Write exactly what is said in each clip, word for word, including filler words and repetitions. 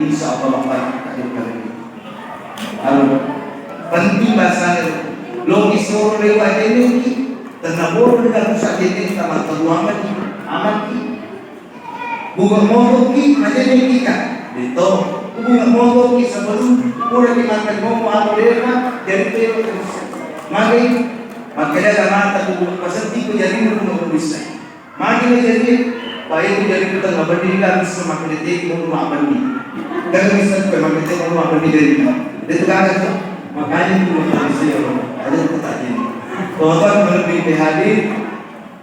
Insya Allah, Bapak, takdir kami. Anu, penting bahasanya. Loki soro lewa jenuki, tenna bodo dengan rusak jenuki, sama teruangan, aman ki. Bunga motoki, aja jenuki, Kak. Itu, bunga motoki sebelum, pura dimakan momo, anu, lewa, jadi lewa, terus. Magai, makanya ada mata, bunga, pasal tipe jadi bunga bisa. Magi na jadi, pae tu jadi ku tengnga benni, ga bisa makkeda tegi monro mabbenni. Ga bisa ku makkeda tegi monro mabbenni jadi. Itu gaga tu. Makanya ku makkeda sia, ada ku tadi. Total lebih ke hadir,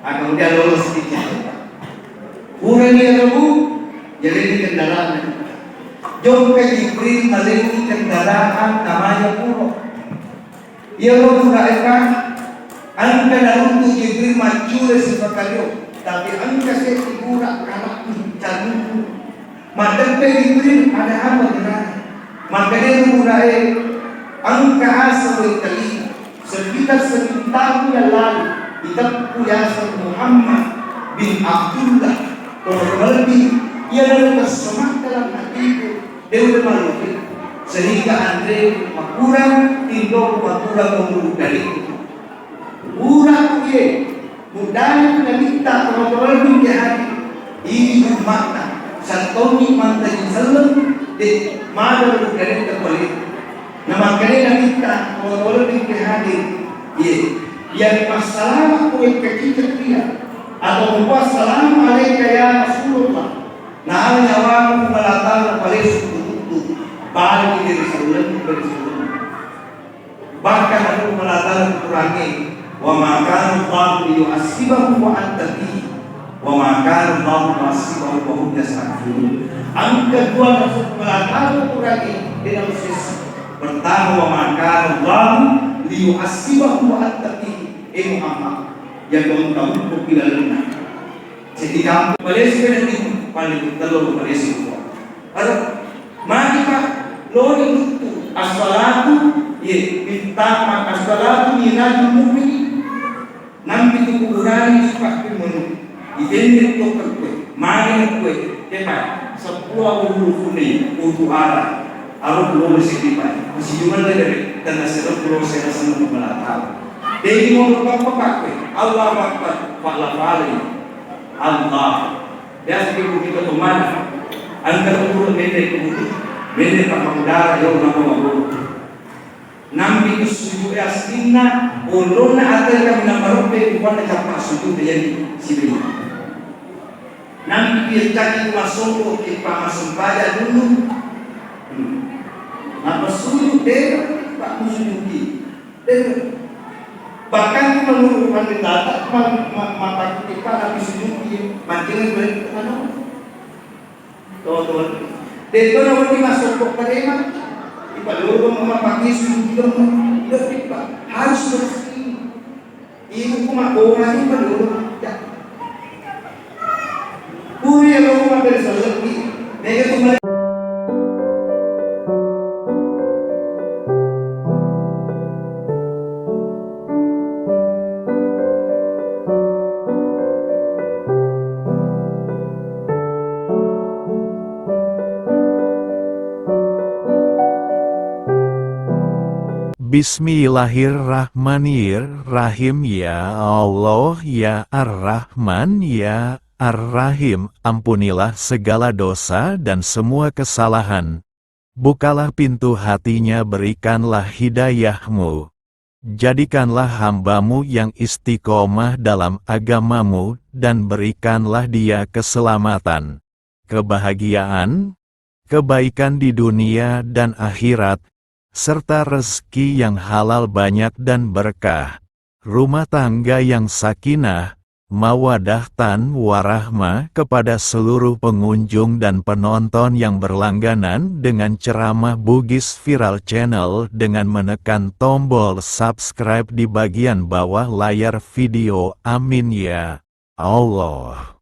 akan dia lolos sedikit. Kurang dia dulu, jadi di kendaraan. Jokka Jibril malewi kendaraan namanya puro. Iyaro bura'e, Pak, engka naruntu Jibril maccule sipakalio, tapi engka seddi bura' kara'mi calluku. Maddeppe Jibril, ada apa dengannya? Makkedai bura'e, engka aseng wettai, sekitar seribu tahun yang lalu, iteppu yaseng Muhammad bin Abdullah, tolo malebbi, iyaro tersemat dalam hatiku. Dewe maloki, sehingga anre makurang, tindo makurang menurut dari. Kurang ye, mudahnya kita teman-teman dunia hati. Ini umatnya, santoni mantai seleng, de, mana menurut dari terbalik. Nah, makanya kita teman-teman dunia hati. Ye, yang masalah kue kecil dia, atau membuat salam alaika ya Rasulullah. Naala nyawaku Puang Allah Ta'ala palesu kututtu, bali ri selleng, ri selleng. Bahkan anu Puang Allah Ta'ala Kurangnge, "Wa ma kana Allahu liyu'azzibahum wa anta fihim, wa ma kana Allahu mu'azzibahum wa hum yastaghfirun." Engka dua naseng Puang Allah Ta'ala Kurangnge, de' namussessa. Pertama, "Wa ma kana Allahu liyu'azzibahum wa anta fihim." Eh Muhammad, yang kau tahu kok bilang Seddi kampung, Malaysia kan itu paling telur Malaysia itu. Ada, magi Pak, lori luttu, assalatu, ye, minta ma-, assalatu mirajul mukmin. Nampi tu kuburani Pak, menu. Itende to kue, magi kue, tepa, sepuluh huruf ni, untuk arah. Arung lori seddi Pak, masih cuma dari, dan nasib pulau saya senang melata. Jadi mau apa Pak, Allahu Akbar, Pak Lafali. Allah. Biasa ibu kita kemana? Angkat umur mende kubutu, mende pakkamudara, yo, napa maburu. Nampi tu sujud aslinna, olona ate kami namarobe, bukan cappa sujud jadi sibeli. Nampi dia cari masongko, kita masempajang dulu. Hmm. Napa sujud deh, Pak, musujuki. Bahkan menurut pendeta, ma-, ma-, mappakuti pa nabi sujudi, mancing boleh kita tahu. Teman-teman, desa orang ini masuk ke Palembang, di Palembang memakai sujudi, lebih, Pak, harus bersih. Ibu kuma orang ini Palembang, ya. Pura ya, lo kuma bersih lebih. Mega tu Bismillahirrahmanirrahim. Ya Allah, ya Ar-Rahman, ya Ar-Rahim, ampunilah segala dosa dan semua kesalahan. Bukalah pintu hatinya, berikanlah hidayah-Mu. Jadikanlah hamba-Mu yang istiqomah dalam agama-Mu dan berikanlah dia keselamatan, kebahagiaan, kebaikan di dunia dan akhirat, serta rezeki yang halal banyak dan berkah, rumah tangga yang sakinah, mawaddah dan warahmah. Kepada seluruh pengunjung dan penonton yang berlangganan dengan ceramah Bugis Viral Channel dengan menekan tombol subscribe di bagian bawah layar video. Amin ya Allah.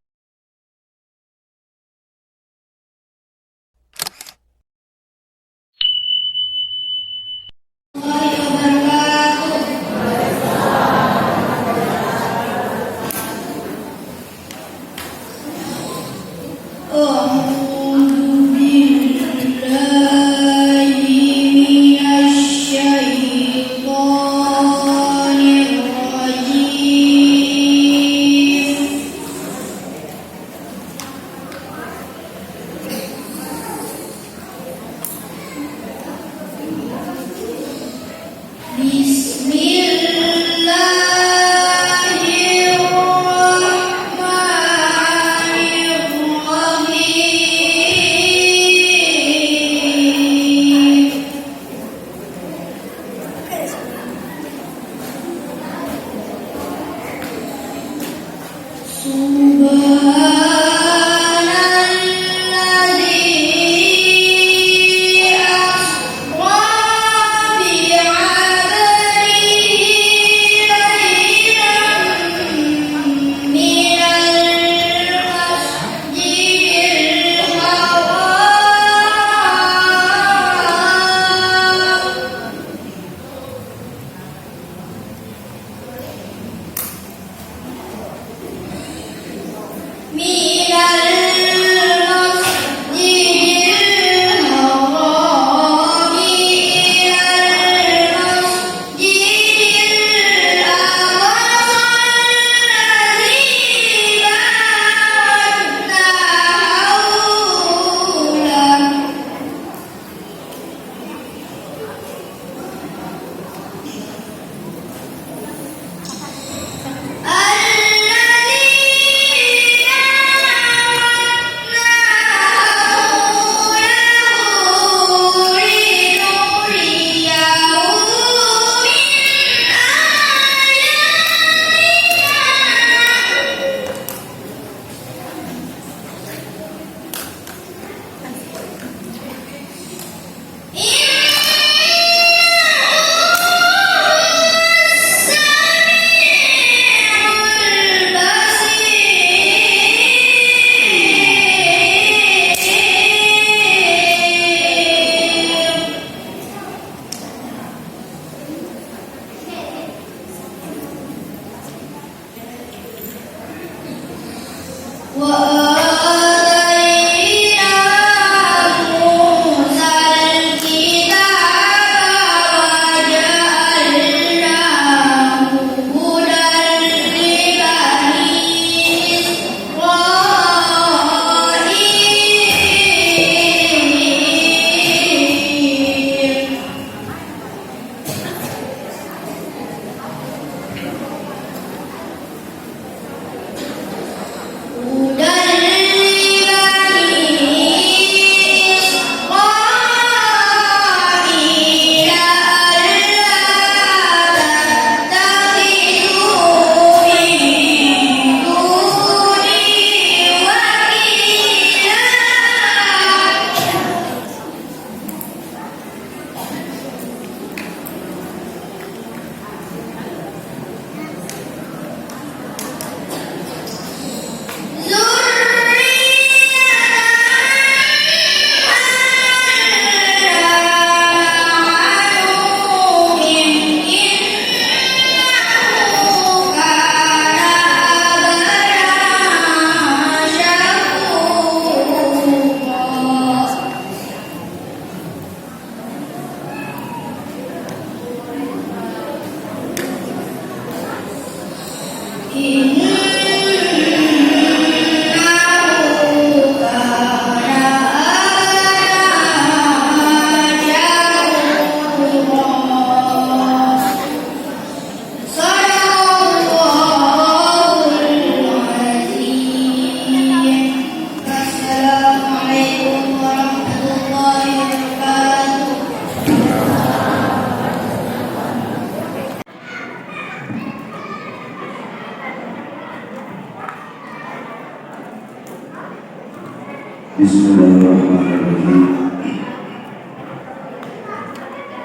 Bismillahirrahmanirrahim.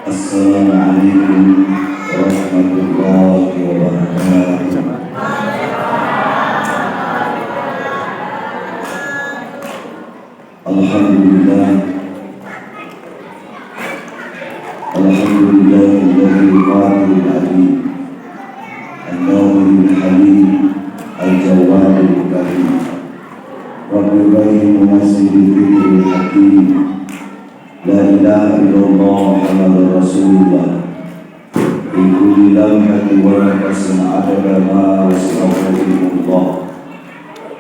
Assalamualaikum warahmatullahi wabarakatuh. Alhamdulillah. Alhamdulillahilladzi qadiril alim. Al-Qadiril Halim. Al-Jawwadil Karim. Rabbi Ibrahim Muhammad Siddiqil Hakim. La ilaha illallah Muhammadur Rasulullah. Fi kulli lamhatin wa nafasin adada ma wasi'ahu ilmullah.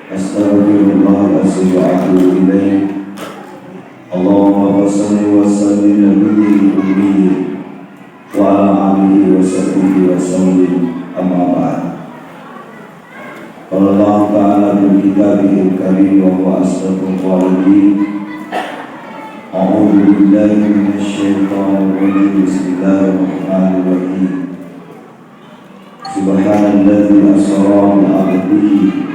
Astaghfirullahal azim wa atubu ilaih. Allahumma shalli wa sallim nabiyyil ummi wa ala alihi wa sahbihi wa sallim. Amma ba'd. Qala Allahu ta'ala fi kitabihil karim wa huwa asdaqul qailin. A'udzu billahi minasy syaithanir rajim. Bismillahirrahmanirrahim. Subhanalladzi asra bi 'abdihi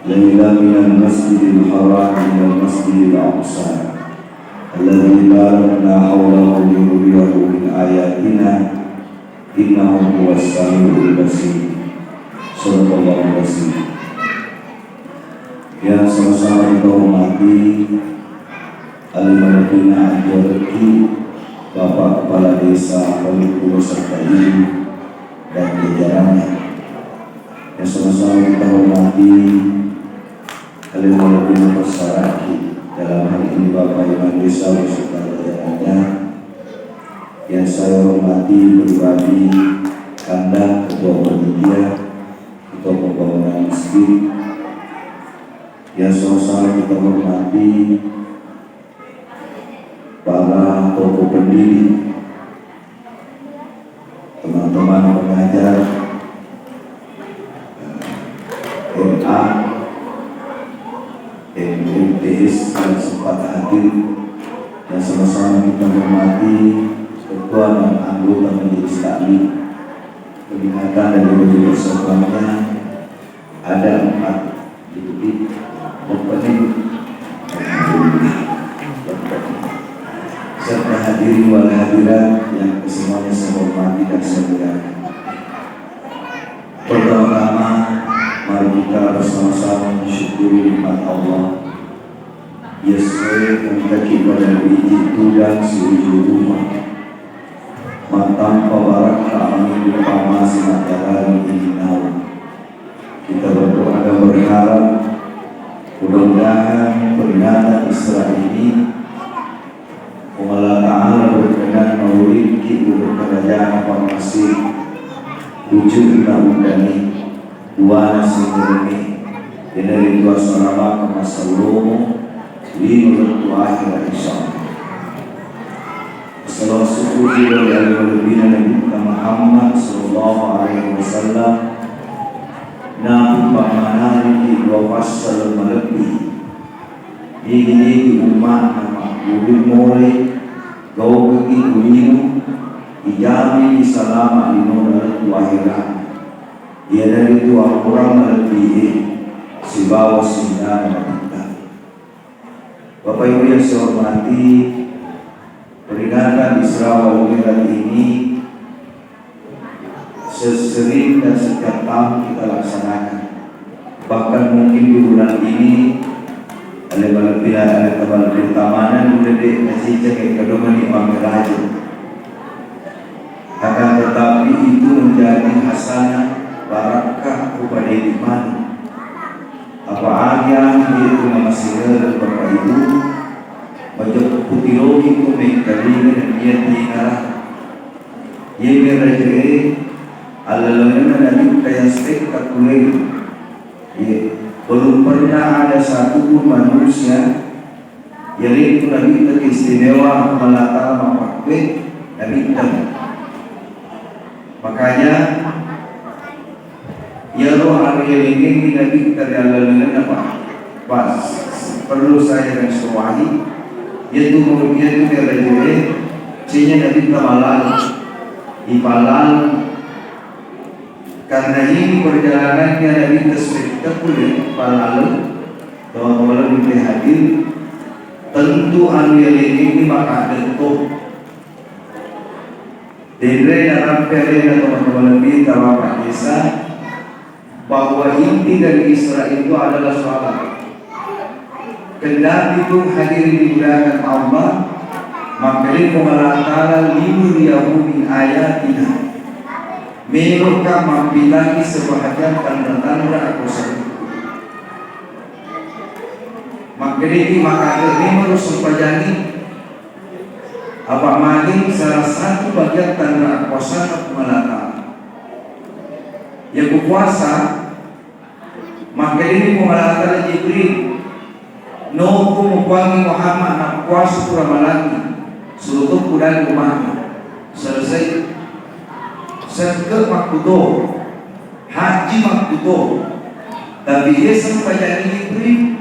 lailan minal masjidil haram ilal masjidil aqsa alladzi barakna haulahu linuriyahu min ayatina. Innahu huwas samiul basir. Sadaqallahul azim. Yang sama-sama kita hormati, ale malebbina Anjo Rekki, Bapak Kepala Desa Palu Pura serta Ibu dan jajarannya. Yang sama-sama kita hormati, ale malebbina Passaraki, dalam hal ini Bapak Imam Desa beserta jajarannya, yang saya hormati pribadi Kanda, Ketua Panitia, Ketua Pembangunan Masjid, yang sama-sama kita hormati para tokoh pendidik, teman-teman pengajar, M A, M T S yang sempat hadir, dan sama-sama kita hormati ketua dan anggota majelis taklim. Peringatan dari wali persatuannya ada empat, jadi opening. Serta hadirin wal hadirat yang kesemuanya saya hormati dan saya muliakan. Pertama-tama, mari kita bersama-sama mensyukuri nikmat Allah. Yessoe engkaki pada biji tudang siujung rumah. Mattampa barakka minggu pamasi mattarani ininnawa. Kita berdoa dan berharap mudah-mudahan peringatan Isra ini Puang Allah Ta'ala berkenan mawuringki ri karajaanna Pammase, pucunna uddani, buana simurengnge, iyanaritu assalamakeng massallomo lino lettu ahera, insyaallah. Salawat syukur ri ale malebbina Nabitta Muhammad sallallahu alaihi wasallam, napi pammanariki dua passala malebbi. Nigi-nigi umma'na magguru more, gaukengngi tulino, ijamiki salama linona lettu ahera. Iyanaritu akorang malebbi'e sibawa sunnana Nabitta. Bapak Ibu yang saya hormati, peringatan Isra wal Mi'raj ini sesering dan setiap tahun kita laksanakan. Bahkan mungkin di bulan ini, ale malebbi, ale malebbi tamanan udah deh, nasi cek ke domani mameraju. Akan tetapi itu menjadi hasanah barakah kepada iman. Apa aja itu nama singer Bapak Ibu, majeppu tiroki tu mengkalinga dan dia tinggal. Iye merajae, allalengenna Nabitta yang spektakuler. Iye, belum pernah ada satu pun manusia yang itu Nabitta istimewa, Allah Ta'ala mapakkue Nabitta. Makanya, iyaro ariyalengengngi Nabitta ri allalengenna, Pak. Pak, perlu saya garis bawahi, iyatu, iyatu merajae, cenya Nabitta malal, ipalal. Karena ini perjalanannya Nabitta spektakuler, palal, teman-teman lebih hadir, Tentu anu yalengengngi makadetto. Denre narampe alena tomatoa malebbitta Bapak Desa bahwa inti dari Isra itu adalah sholat. Kendati pun hadirin dimuliakan Allah, makkedai Puang Allah Ta'ala, "Linuriyahu min ayatina." Meloka mappitangi sebahagian tanra-tanra akuasaku. Makkedai, makkedai memang sempajangi apa magi salah satu bagian tanra akuasanna Puang Allah Ta'ala. Ya kupuasa, makkedai Puang Allah Ta'ala Jibril, "Noko mukuangi Muhammad nappuasa pura malangi, suruh to pudang rumahnya." Selesai. Sekke makkuto, haji makkuto. Tapi dia sempajangi Jibril,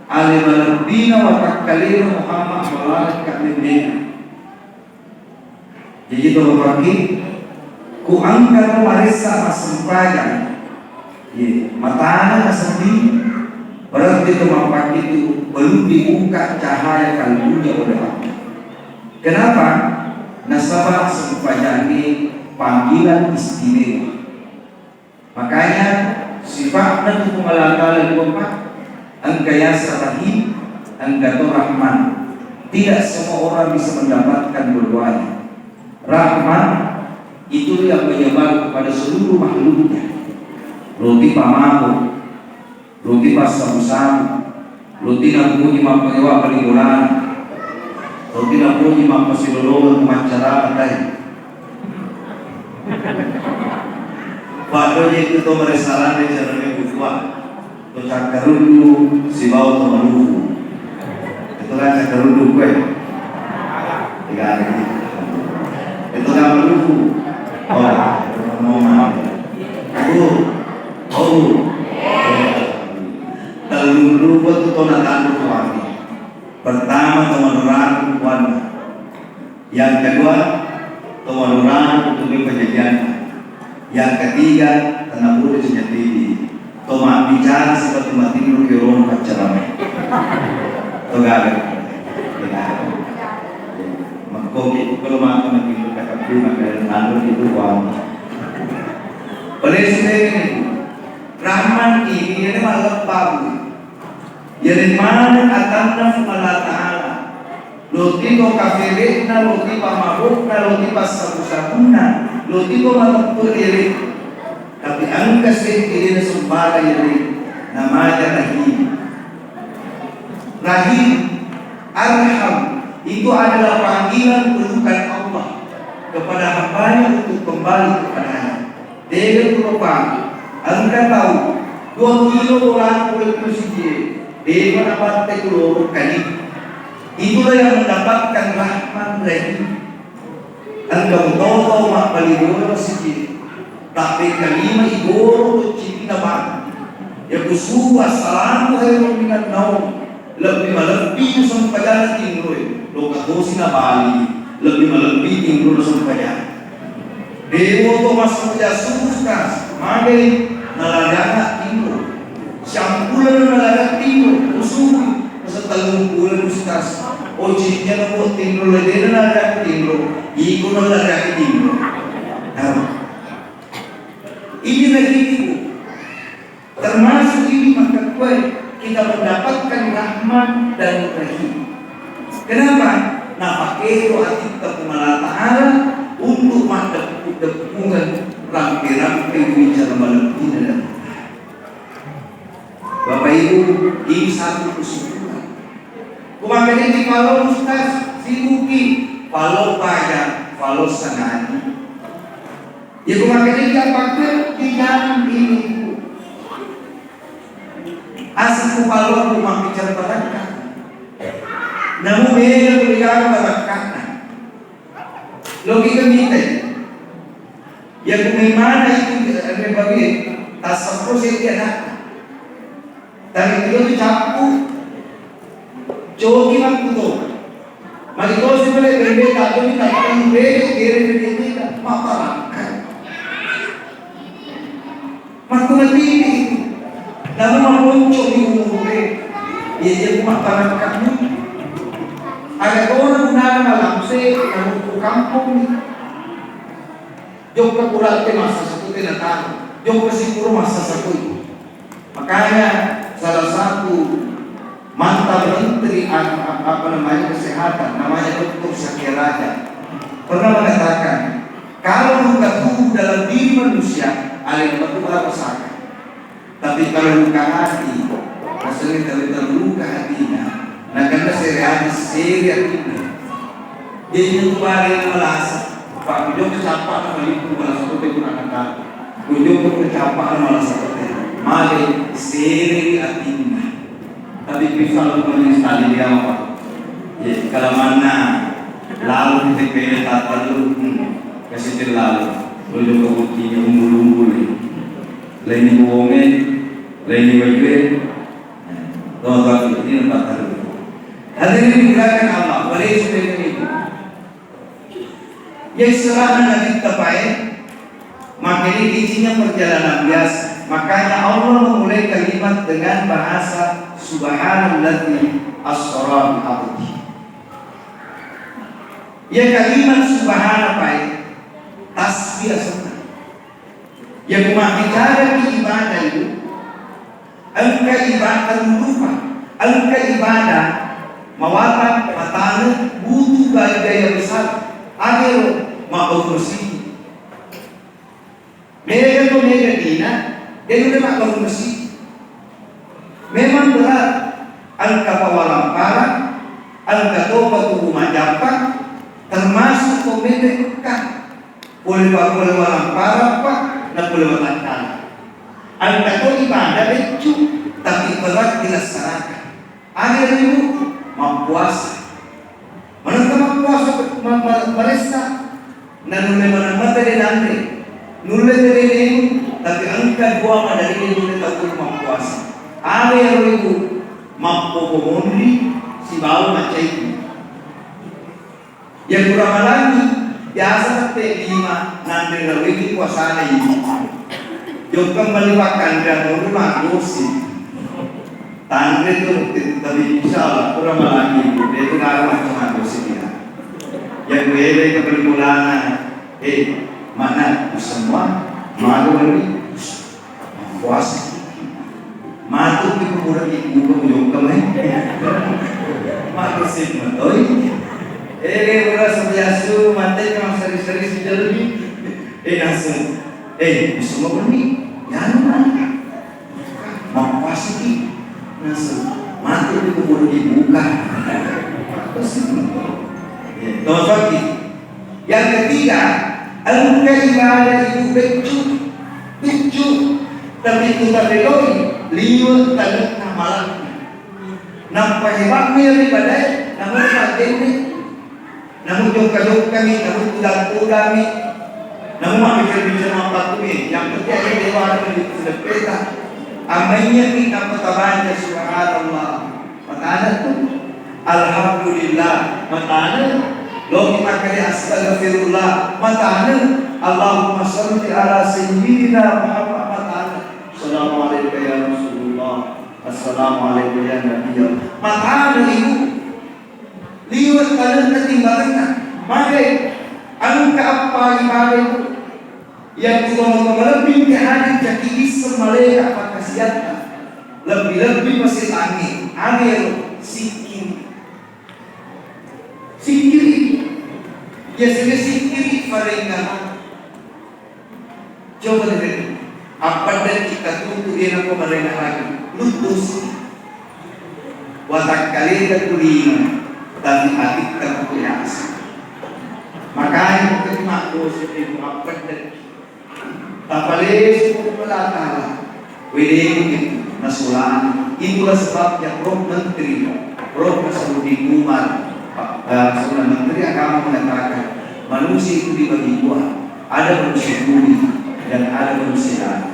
ale malebbina watakkalena Muhammad malareng kammemmena. Jaji tolokki, ku engka to maressa massempajang, ye, matana nasedding, berarti to mappakkitu belum dibuka cahaya kalbunya oleh Allah. Kenapa? Nasaba sempajangnge panggilan istimewa. Makanya, sifatna tu Puang Allah Ta'ala dua, Pak. Engka yaseng Rahim, engka to Rahman. Tidak semua orang bisa mendapatkan dua-duanya. Rahman itu yang menyebar kepada seluruh makhluknya. Roti pamabo, Loki passabu-sabu, loki napuji mappakewa bali bolana, loki napuji mappasilolongeng maccarama tai. Paddoje itu to maressalana carane bukua, to cakkarundu sibawa to malufu. Itu kan cakkarundu kue. Tiga hari. Itu kan malufu. Oh, mau mana? Aku Oh, tellung rupa tu to natanru kuangi. Pertama, to manurang kuanna. Yang kedua, to manurang tu pajajianna. Yang ketiga, tanaburu sinyatidi. To mabbicara seperti matinru ke ruang paccarama. To gaga. Makkoki tu kalau maka matinru kakapri maka tanru itu kuanna. Presiden Rahman ini, ini mallebbang. Jadi mana atanna Puang Allah Ta'ala. Loti to kafirikna, loti pamabukna, loti passabu-sabunna, loti to mateppe diri. Tapi engka seddi dena sembara yeri namaja Rahim. Rahim, Arham, itu adalah panggilan pelukan Allah kepada hambanya untuk kembali kepadanya. Tega tu rupa, engka tau dua kilo bola kulit tu sijie, dewa napatte kuloro kali. Itulah yang mendapatkan Rahman Rahim. Engka mutoto mabbali bola sijie, tapi kalima igoro tu cinta bang. Ya kusuwa salamu khairun minan naum. Lebbi malebbi sempajang tinroe, loka tosi nabali, lebbi malebbi tinro sempajang. Dewa to massempajang subuh, Ustaz, magai nalariana tinro. Siampuleng nalariana tinro, usubui, masa tellung bulan, Ustaz. Oh, cinca nabo tinro ledena nalariana tinro, iko nalariana tinro. Nah, ini lagi ibu. Termasuk ini makkekkuae kita mendapatkan Rahman dan Rahim. Kenapa? Napakedo atitta Puang Allah Ta'ala untuk maddeppu-deppungeng rampe-rampe wicara malebbina dan Bapak Ibu, ini satu kesimpulan. Kumakkedaki palo Ustaz, sibuki, palo paja, palo sangani. Iya, ku makkedai, apakka di jalan ini, Bu? Asal ku paloku mabbicara barakka. Namu mega ku rigaga barakkana. Logi kemite. Ya ku memana itu, eh, rebawi, tasappo seddi anakna. Tadi itu tu cappu. Coki makkuto. Magi tosi pale bembe tatu ni tatu bebe kere bebe kita. Maparakka. Makku matini. Lalu maponco di umure. Iya, iya, ku maparakka. Aga tona gunana malamse, namukku kampung ni. Jokka puratte massasakute nataro. Jokka sipuro massasakui. Makanya salah satu mantan menteri ag-, ag-, apa namanya, kesehatan, namanya dokter Satya Raja, pernah mengatakan, kalau luka tubuh dalam diri manusia, alena metu barasaka. Tapi kalau luka hati, rasanya terluka hatinya, nakenna sere hati, sere hatinya. Jadi itu bareng malasa, Pak, kujokka cappa'na malimpu malasa kote kurang ajar. Kujokka cappa'na malasa kote. Male sere atinna. Tapi bisa lu punya sekali dia apa? Ya, kalau mana lalu kita pilih tak perlu, hmm, kasih lalu. Kujokka buktinya umbul-umbul. Laini bonge, laini wajue. Nah, doa ini empat hari. Hadirin dimuliakan Allah, boleh sudah itu. Ya, istilahnya Nabi Tapae, makanya izinnya perjalanan biasa. Makanya Allah memulai kalimat dengan bahasa subhanalladzi asra bi abdi. Ya, kalimat subhana pae tasbih asenna. Ya, ku mabbicara ki ibadah itu, engka ibadah rupa, engka ibadah mawatang matane butuh biaya besar. Agero mabbangun masjid. Mega to mega dina, de nulle mabbangun masjid. Memang berat, engka pawalamparang, engka topa tubu majappa, termasuk to mega Mekah. Pole pa-, pole walamparappa, na pole watakkala. Engka to ibadah beccu, tapi berat dilaksanakan. Aga rimu mappuasa. Manengka mappuasa ma-, ma-, maressa, na nulle maneng mata de nanre. Nulle tede nenu, tapi engka dua madalile nulle tau mappuasa. Aga rimu mappopo monri sibawa macaiku. Iya ku Ramalangngi, biasa tette lima nanre rawini puasana idi. Jokka melli pakkanreang monro maggosi. Tanre tu, tapi insya Allah, ku Ramalangngi, de tu gaga macam maggosi dia. Iya ku ele ke pelikulana, eh, mana semua, mago ni. Puasa. Matu ki pura ki buka mujokka mai. Matu sing matoi. Eh, ura sabiasu mate ka seri-seri sijalmi. Eh, langsung. Eh, bisa mau ni? Ya, mana? Mau puasa ki. Langsung. Matu ki pura ki buka. Matu sing matoi. Ya, tawafaki. Yang ketiga, engka ibadah itu beccu, beccu, tapi ku tapeloi liwe' tanenna malakku. Nappa hebatna iya ibadae, namu maddenne, namu jokka-jokkami, namu tudang-tudami, namu mabbicara-bicara mappattumi, yang penting ada dewa ada di deppeta. Amaiya ki nappa tabaca subhanallah. Matana tu, alhamdulillah, matana. Loki makkeda astaghfirullah, matana. Allahumma salli ala sayyidina Muhammad, matana. Assalamualaikum ya Rasulullah. Assalamualaikum ya Nabi. Matana ibu. Liwe' tanenna timbangenna. Mage engka appa ibadah itu. Iya ku tongeng malebbi engka hadir jaki isseng malaeka pakkasiatta. Lebbi-lebbi masetangnge, aga ero sikkiri. Sikkiri. Iya sega sikkiri parengngerang. Coba dengerin. Appaddekki katutu de nako marengngerangi. Luttusi. Watakkaleta kulino, tapi atitta kukulasa. Makanya mungkin makku sedih appaddekki. Tapalesu ko Allah Ta'ala, wedemu itu nasulani. Itulah sebabnya Prof Menteri, Prof Nasruddin Umar, Pak, eh, seorang Menteri Agama mengatakan, manusia itu dibagi dua, ada manusia bumi dan ada manusia langit.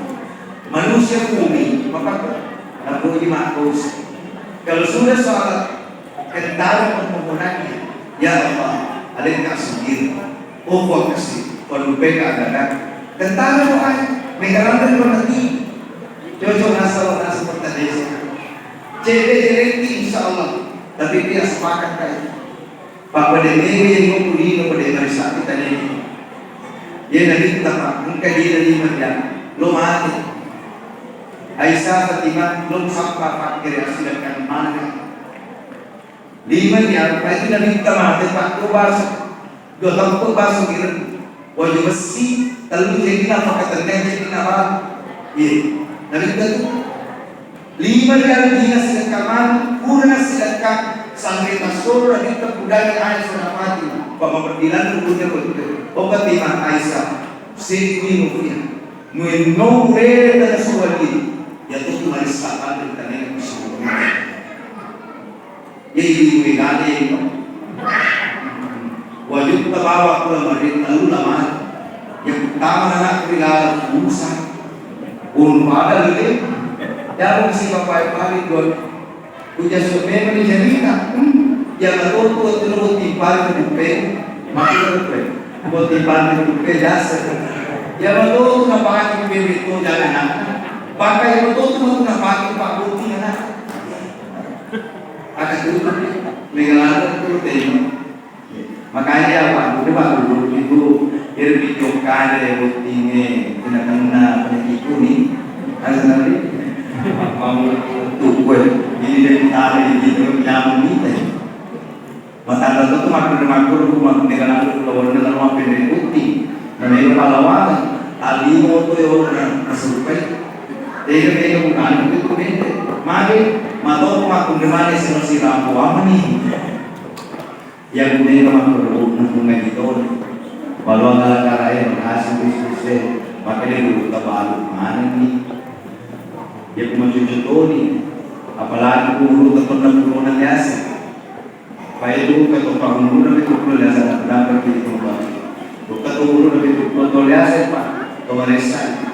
Manusia bumi, maka napuji makkos. Kalau sudah sholat, Kentaro pemmohonannya, ya Allah, alengka sugiro, oh, Puang Kasi, palumpeka gagak. Kentaro doa, megarangan doa nanti. Cocok nasaba nasaba desa. Cede-cede insya Allah, tapi dia sepakat kayak itu. Pappada mega yang mau kulino pada marisa kita ni. Ye Nabitta, Pak, engka dina lima dia, lo mate. Aisyah, Fatimah, lo sappa pakkere asidakkan mana. Lima dia, Pak, itu Nabitta mate, Pak, lo baso. Dua tempo baso kira. Waju bessi, tellu jadi nafaka tenneng jadi nafaka. Iya. Nabitta tu. Lima rial dina sedekka manu, purana sedekka, sangre tasoro Nabitta pudangi Aisyah na Fatimah, pa mapeddilang dunia betul. Oh Fatimah, Aisyah, seddi minu fiha. Muenno urere tana suwali, ya tu marissa pada tana kusuwali. Jadi, wegale no. Wajutta bawa kula mari tellu lamari. Yang pertama anak ri laleng Musa. Urung pada lele. Jamu si bapak pari dua. Uja sudah memang cerita. Hmm. Ya betul tu tu nu timpal ke dupe. Mati ke dupe. Buat timpal ke dupe jasa. Ya betul tu na pagi bebe tu jangan nak. Pakai betul tu na pagi pak bukti anak. Ada tutup, mega ladde tu tema. Makanya apa? Itu bagus itu. Iri video kade bottinge kena-kena penyakit kuning. Ada nanti. Mau tuh gue. Ini dari tadi di video nyamuk ini. Matanda tu makkuro-makkuro ku makkuro kana ku lawanna lalo mappenne putting. Na mega pallawaneng. Tallimo to yo na nasupai. Tega-tega bukan itu mende. Mage matau makkuro mane sira-sira ampo amani. Yang mega makkuro nakungai toni. Walau gara-gara berhasil bisnis, maka dia dulu kebalu mana nih. Dia cuma cucu toni. Apalagi umur kepenuh bulan biasa. Paetu keto pahununa pitu pulo liasa dapat di rumah. Keto umur pitu pulo to liasa pa to maressa.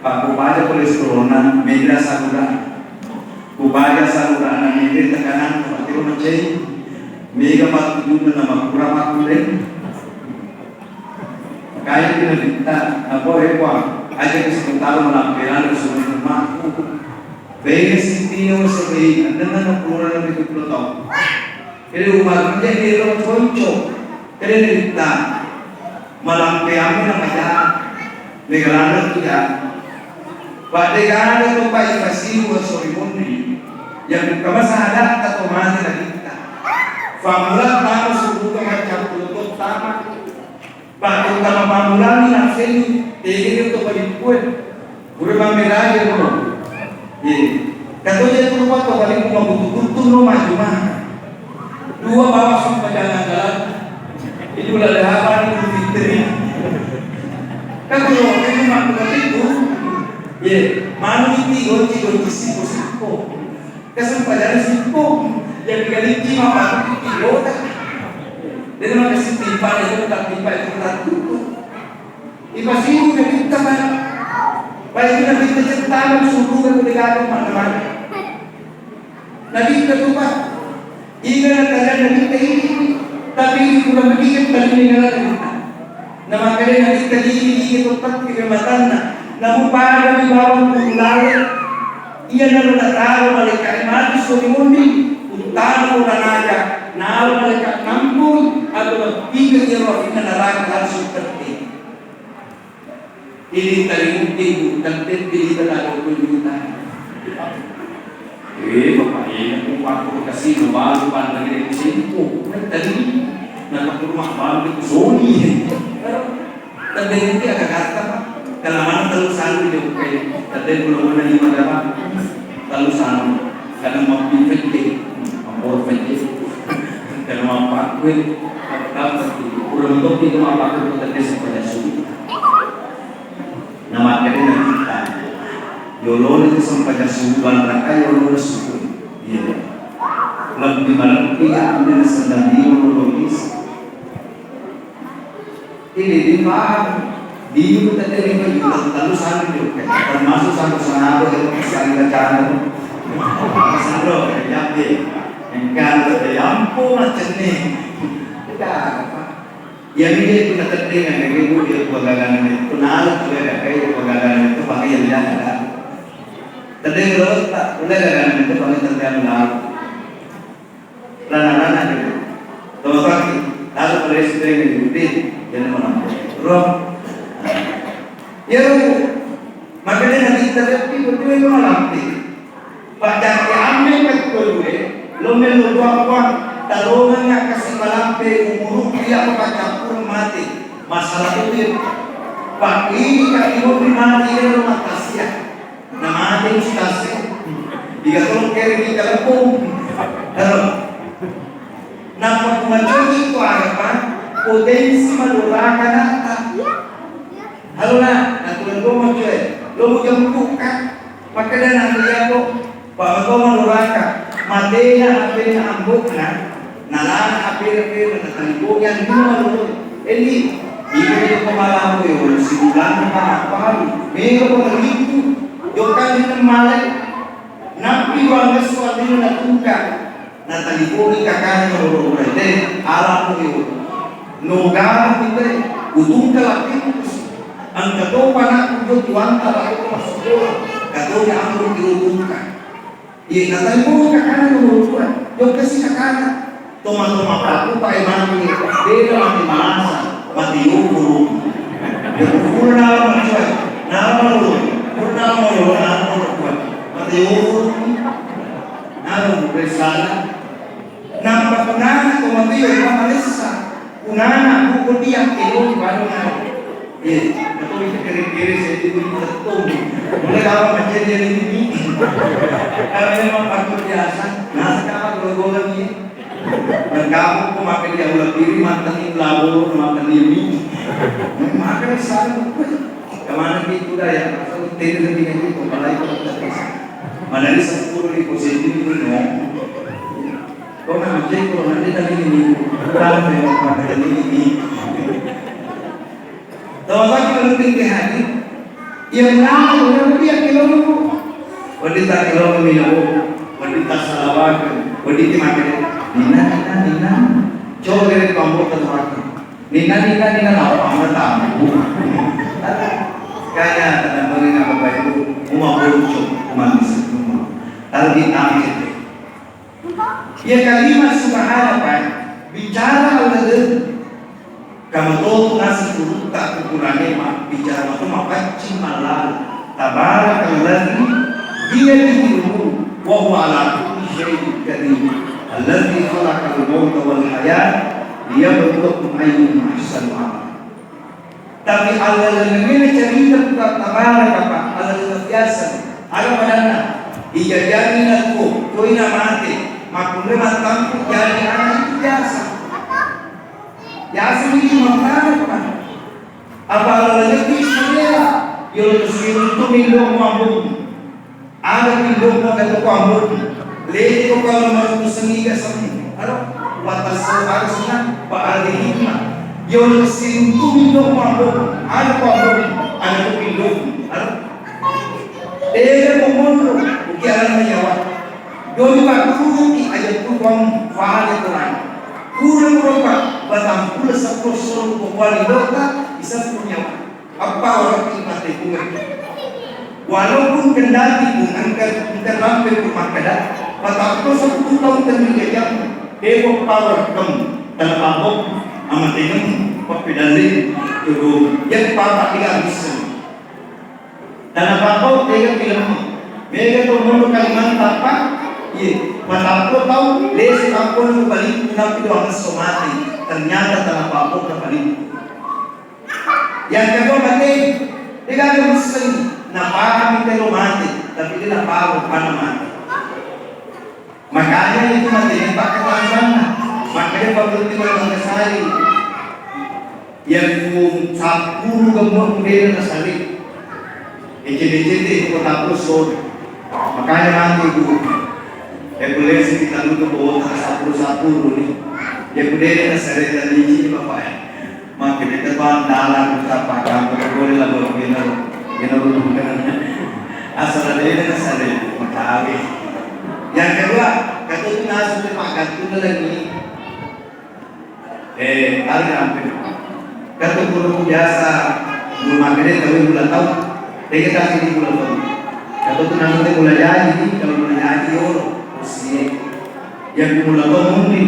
Pakku paja kolesterolna mega sarura. Ku paja sarurana mega tekanan mati rumah cai. Mega pattujunna na makkura pakku deh. Kaya tu Nabitta, apa rekwa aja ke sementara melampiran suruh rumahku. Bene sitio sebaik dengan ukuran lebih dua puluh tahun. Jadi umat menjadi lo conco. Jadi Nabitta, malampiran nama jahat. Megalana tu jahat. Pada gana tu pai fasiu asori mundi. Yang buka masalah atau mati Nabitta. Famula tamu suruh macam tutup tamat. Pakkottama pammulani nafsenni, tegani to palippue. Pura mammeraje no. Ye. Katoja tu rupa to palikku mabutu-butu no majuma. Dua bawa sumpajangan dalam. Idul Adha apa Idul Fitri. Kan kalau waktu itu mah bukan itu. Ye, manu itu gonci-gonci sipo-sipo. Kesempatan simpung yang digalinci mapakku di kota. Jadi maka si timpang itu tak timpang itu tak tutup. Ipasiru Nabitta kan. Baik Nabitta ceritakan suruh ke negara mana-mana. Nabitta tuh pak. Ingat kalian Nabitta ini. Tapi ini kurang lebih kali ini Nabitta. Namakkeda Nabitta, "Digi-digi to pekki ri matanna, namupadami bawang ulale. Iyanaro nataro malaika'e matu suri mundi, uttamako nanaja, nalo malaika nampung, atau nappikeng iyaro afinna naraka langsung tette." Ini tali mutti, Bu, tette pilih tadi aku juta. Eh, bapak ini aku waktu kasih baru pandang ini simpu. Tadi nak ke rumah baru itu Sony. Tadi nanti ada kata, Pak. Kalau mana terlalu sanggup dia bukai. Tadi belum mana lima dapat. Terlalu sanggup. Karena mau pinjek, mau pinjek. Karena mau pakai, apa sih? Kurang lebih itu mau pakai kita tes pada sulit. Namakkeda Nabitta, yolona tu sempajang subuh, raka yolona subuh. Iya. Lebbi maleppi ambil sendiri logis. Ini dipaham. Di itu tadi lima juta, lalu sanggup juga. Termasuk satu sahabat yang sering baca. Sanggup, ya, ya. Engkau, ya ampun, macam ni. Tidak apa. Iyami de' tu nateddeng, narekko de' tu pagagana metto, nala tu gaga kai tu pagagana metto, pake iya bilang ada. Teddeng lo ta, ulle gagana metto, pake teddeng lo. Rana-rana de'. Tolosaki, lalu pada S D N G D, dan mana? Roh. Ya, makanya nanti kita lihat di betul itu malam. Paccakke amme kettue, lo mello doa, Puang, talongengnga kasi malampe umurukku, iya ko paccappureng mate. Masalah itu, Pak, ini kaki mobil mati, ini rumah tasia. Na mate ustaz e. Iga tolong kere di telepon. Halo. Nappa kumacoji ko aga, Pak, potensi madoraka nata. Halo na, natulang gua mau cuy. Lo mau jemput kan? Makkeda na iya ko, Pak, lo mau doraka. Matena apena ambokna. Nalana apena-pena, natalipoi anrinna malolo. Endi, iko je ko malamu e, wala sibulanna pa nappalu. Mega ko naliku, jokka anrinna malai. Nappi duangesso anrinna natungka. Natalipoi kakana malolo, "Dek, ala ko e. Nogana kita, utungka lakkaiku." Engka topa anakku jokka tuanta, la ko massukola. Katoni ambo ki utungka. Iye, natalipoi kakana nomoro dua. Jokkasi kakana. Toma-toma paku pae mati. Beda mati malasa. Mati yoporo. Yoporo nala macoa. Nala malolo. Pura nala malolo, nala malolo. Mati yoporo. Nala resana. Nampa kunana toma tio, mama lessa. Kunana buku dia kelo baru nala. Eh, betul itu kere-kere saya itu betul. Mulai lama macam dia ini. Kalau memang faktor biasa, nah sekarang gula-gula nih. Dan kamu kok makan dia ulah diri, makan ini ulah bolu, makan ini. Makan sana. Kemana gitu dah ya? Asal tidak lebih itu, apalagi kalau kita bisa. Mana ini sepuluh ribu sendiri, no. Kok nggak ngecek kalau nanti tadi ini? Kurang memang makan ini. Tawasaki maluting ke hati. Iya menang, iya mulia ke lompo. Wedding takkelompo minabo, wedding tassalawakeng, wedding timakede. Ninna, ninna, ninna. Coba kira kelompok terpakai. Ninna, ninna, ninna, lapang, tamu. Kaya tanah beri apa baik, uma boncok, uma miskin, uma. Lalu ditangkap. Iya kalimat subhana, Pak, bicara Allah de. Kamu tahu nasi turutta ukurannya, Pak, bicara itu mapaccing malal. Tabarakalladzi biyadihil mulk wa huwa ala kulli syai'in qadir. Alladzi khalaqal mauta wal hayata liyabluwakum ayyukum ahsanu amala. Tapi allalengengngena carita Puang Tabaraka, Pak, allalengeng biasa. Aga padanna? Ijajani na tuo, toi na mate, makkunrai mattampu jadi anak itu biasa. Biasa itu mattama, Pak. Apa allalengeng itu istimewa? Yo, siruntu mindo mabung. Ada pindokna gatuko ambo'mu. Leko kalau marutu sengi ga semmu. Aro, watasau ada senang, pa ada hikmah. Yolo siruntu pindokmu ambo'mu. Ada ko ambo'mu, ada ko pindokmu. Aro. Tega ko monro, uki alam nyawa. Doni pakkuruki aja tukang fahada Quran. Kurang ropa, batang pula sepuluh solo ko kuali dota, bisa nyawa. Eppa orang mate pungeng. Walaupun kendati pun engka, engka rampe pun makkeda, patappo seppulo taung tenni jajang, deko power kem, tanapabbok, amatengem, pappedalleng, jodo, yang papa tidak bisa. Tanapabbok, tega film, mega to mono Kalimantan, Pak, iye, patappo taung, lese tampon, balik, napi doang so mati, ternyata tanapabbok na paling. Yang kedua mate, de gaga misseng, napahami telo mate, tapi de napahami pana mate. Makanya itu mate ini pakai tanganna. Makanya pabelti Antasari. Yang ku sapulu gemuk beda nasari. Ecet-ecet itu kota Pusul. Makanya mati guru. Ya boleh sih kita dulu bawa sapulu-sapulu nih. Ya boleh nasari tadi ini bapak ya. Makkeda tepang dalang tappa kampung boleh lah baru kita lo. Kita lo bukan. Asal ada ini nasari matawi. Yang kedua, kata itu nasib tepak gantung lagi. Eh, ada hampir. Kata guru biasa, guru makkeda tapi gula tahu. Tega kasih di gula tahu. Kata itu namanya gula jadi, kalau gula jadi yo, usia. Yang gula tahu mungkin.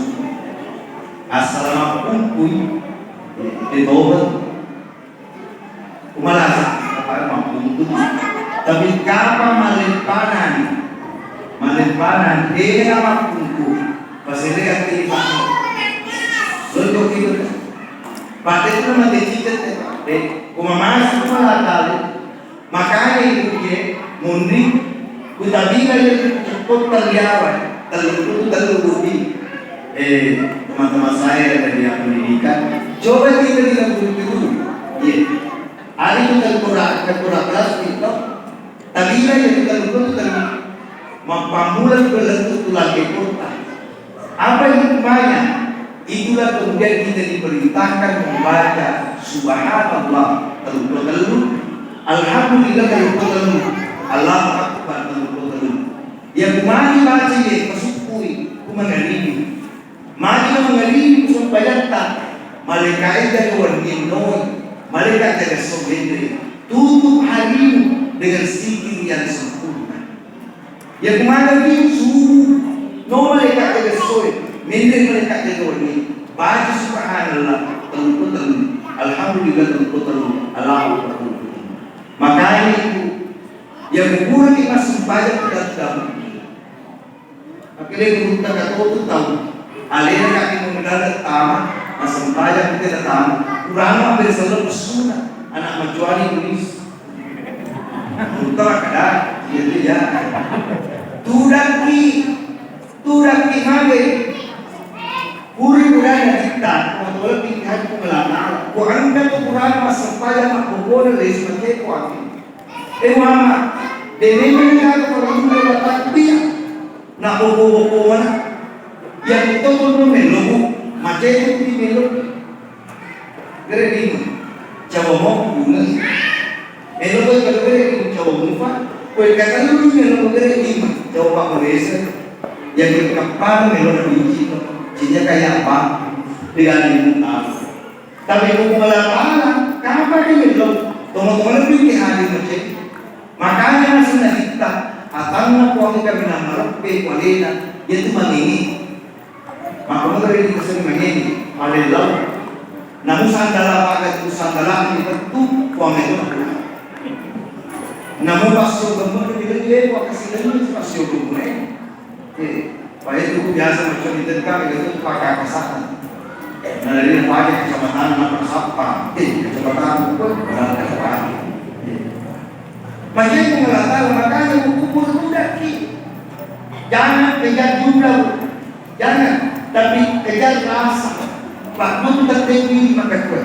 masuk. Asal mappungkui, eh, itu tobat. Umalasa, apa mappungkui. Tapi kapan malempanan, malempanan, eh, mappungkui. Pasele ati, Pak. Betul gitu. Pak, itu nama cicit, eh, Pak. Eh, kuma masuk malah kali. Makanya itu dia, munri, kutabila itu cekkong telliawa, tellu, tellu budi. Eh, teman-teman saya yang dari pendidikan, coba kita tidak buru-buru. Iya. Hari itu terkurang, terkurang plastik, toh. Tabila itu terkurang, terkurang. Mappammula tu lettu tu lante kota. Apa hikmahnya? Itulah kemudian kita diperintahkan membaca Subhanallah tellu tellu, Alhamdulillah tellu tellu, Allahu Akbar tellu tellu. Ya kumani baca ye, pasukkui, kumangaribi. Magi mangaribi kusempajatta, malaika jaga wenni noi, malaika jaga esso menre. Tutup harimu dengan zikir yang sempurna. Ya kumana ki subuh, no malaika jaga essoe, menre malaika jaga wenni. Baca subhanallah, tellu tellu. Alhamdulillah, tellu tellu. Allahu akbar, tellu tellu. Makanya itu, ya kuburan di masempajang tetap. Makanya gurutta katotu tau. Alena kaki mengenal tama, masempajang kita tama. Kurang ambil selalu pesuna, anak macuali tulis. Gurutta kada, iya, iya. Tudakki, tudakki mage. Puri purana kita, motola pilihan ku melana. Ku angkat ukuran masempajang makbobona leis make ku angin. Eh, mama, de memang ka ko rindu takbir. Na bobo-bobo mana? Yang itu pun melo, macam itu melo. Gere lima. Cawa mau bunga. Melo tu kalau gere lima cawa mufa. Kue kata lu melo gere lima cawa pak meresa. Yang kepala melo na biji tu. Cinya kayak apa? Tidak ada yang tahu. Tapi hukum Allah Ta'ala, kapan dia belum? Tunggu-tunggu lebih ke hari macam. Makanya naseng nabitta, atanna Puang kaminang maleppe ku alena, iyatu mangenge. Makkoniro ri taseng mangenge, malellau. Namu sandala paga tu sandala ni pettu Puang itu. Namu passo gemme ni lele Puang kasi lele passo gemme. Eh, pada itu biasa macam itu kan itu pakai kasar. Nah, dari pakai kacamata mata sappa, eh, kacamata pun padahal kacamata. Eh. Makanya Allah Ta'ala, makanya kubur budak ki. Jangan kejar jumlah, Bu. Jangan. Tapi kejar rasa. Pak Guru tertinggi maka kue.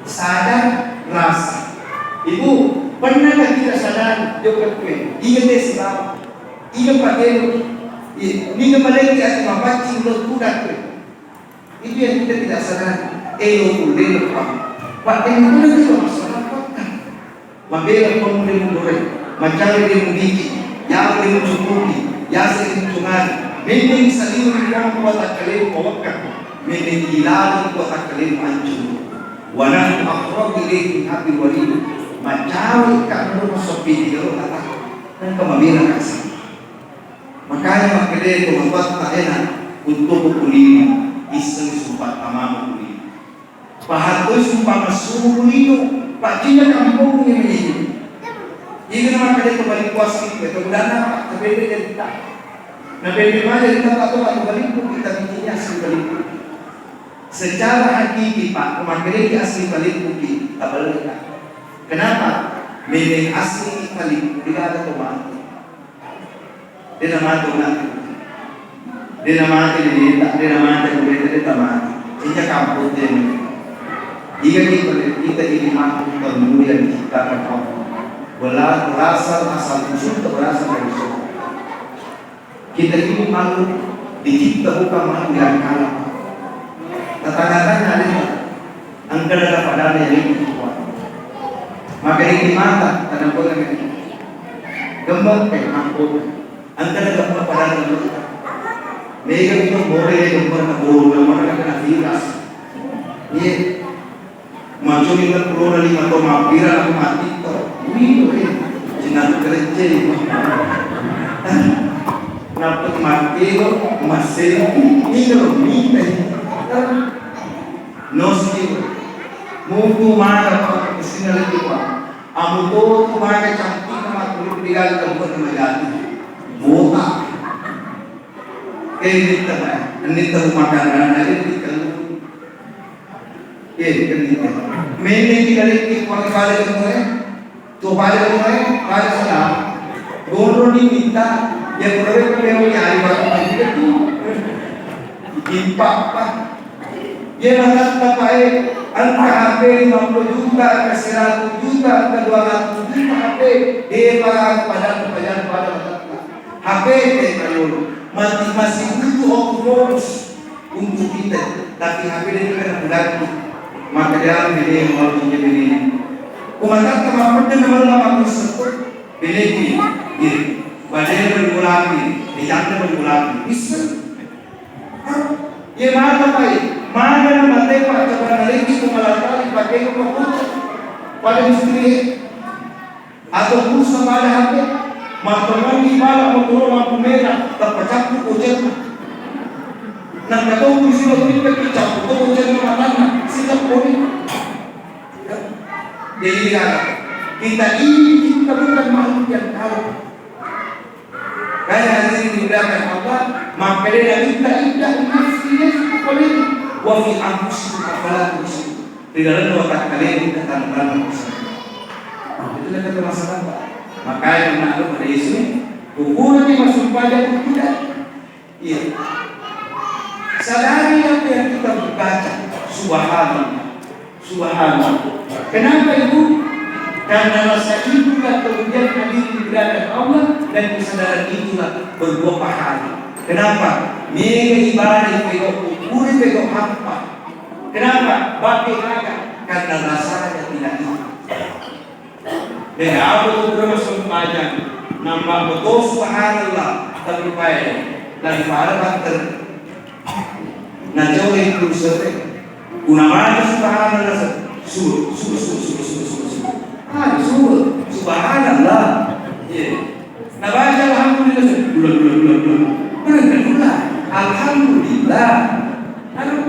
Sadar rasa. Ibu, pernahkah kita sadar? Jawab kue. Ingat deh sebab. Ingat Pak Guru. Iya. Ini kembali ke hati mapaccing lo budak kue. Itu yang kita tidak sadari. Elo kulle lepa. Pak, yang itu nanti kalau masalah fakta. Mabela pun dia mudore. Macam dia mudiki. Yang dia mucukuki. Yang dia mucungani. Mending saliu di dalam kuat akalimu mawakka. Mending ilalu kuat akalimu ancur. Wa nahnu aqrabu ilaihi min hablil warid. Macam ikan rumah sepi di dalam kata. Dan kemabela kasih. Makanya makkeda tomatoatta ena, untuku kulino, isseng sumpah tamamu kulino. Pahattoi sumpah massumu kulino, paccinna kampong ini menjadi. Ini nama kada kembali kuas kita, kemudian apa? Terpendek cerita. Nah, pendek aja kita tak tahu atau balik kita bikinnya asli balik. Secara hakiki, Pak, makkedaki asli balik kita balik. Kenapa? Memang asli balik tidak ada kembali. Dé namate unatta. Dé namate neneta, dé namate bureta, dé tamate. Ija kampong dé. Iga kita, kita ini makhluk termulia diciptakan Allah. Bela-, berasal asal usul berasal dari surga. Kita ini makhluk dicipta bukan makhluk yang kalah. Tetangga-tetangga ada. Engka daga padana yang itu kuat. Maka ini mata, tanam bola ini. Gemme', eh, makkota. Engka na gemme' padang gemme'. Mega itu more gemme' na bolong na mana na kena virus. Iya. Macuni na pulona lima to mampira na mati to. Wih, eh. Cina tu kerja. Nappa mati lo, masih, ini lo, minta. Noski. Mutu mana pa kesina lagi pa. Amu to tu maga cantikna makkuluk di gaga buat majati. Botak. Eh, nitta, nitta makanan aja di kalu. Eh, kan nitta. Mene kita lagi kuat kali kamu, eh. Tu pale kamu, eh, pale salah. Goro ni nitta, ya, pura-pura yang nyari waktu itu. Timpa apa? Iye matatta pae, engka H P lima puluh juta, engka seratus juta, engka dua ratus juta H P, de pa-, pada, pada, pada matatta. H P te kayolo, mati masih butuh oku bonus untuk kita, tapi H P de kena berarti. Maka dia ambil dia mau punya bini. Ku matatta mappedde na mella makussetto, bini, ye, badena bengulapi, ejanda bengulapi, bisa. Iye mata pai, magana mate paccabanna legi ko malatali pakei ko bocca pada istri e. Atau pulsa pada H P, mattemangi pala motoro lampu merah, tappa cappu bocenna. Nangka to pulsi lo tipe ki cappu to bocenna matanna, sika poni. Jadi, kita ini, kita bukan makhluk yang kalah. Kaya hadirin dimuliakan Allah, makkedai Nabitta, "Idda'u nafsi nafsi kukulihi, wa fi anfusikum afala tubsirun." Ri lalenna watakkalemu engka tanra-tanranna. Itu na kata masalah, Pak. Makanya nak lu pada Yesus, kukulihi masuk pajak tidak. Iya. Sadari apa yang kita baca, subhanallah. Subhanallah. Kenapa itu? Karena rasa itulah kemudian hadir di hadapan Allah dan kesadaran itulah berbuah pahala. Kenapa? Mega ibadah pegok kubur pegok hampa. Kenapa? Bagai naga. Karena rasanya tidak itu. Mega apa tu pura masuk pajang? Nampak betul subhanallah. Tapi pai daripada banter. Najauhi pulsa te. Unamaja subhanallah, subuh, subuh, subuh, subuh, subuh, subuh, subuh. Ah, subuh, subhanallah. Iya. Nabaca alhamdulillah, bulan, bulan, bulan, bulan. Bulan kedua, alhamdulillah. Aduh.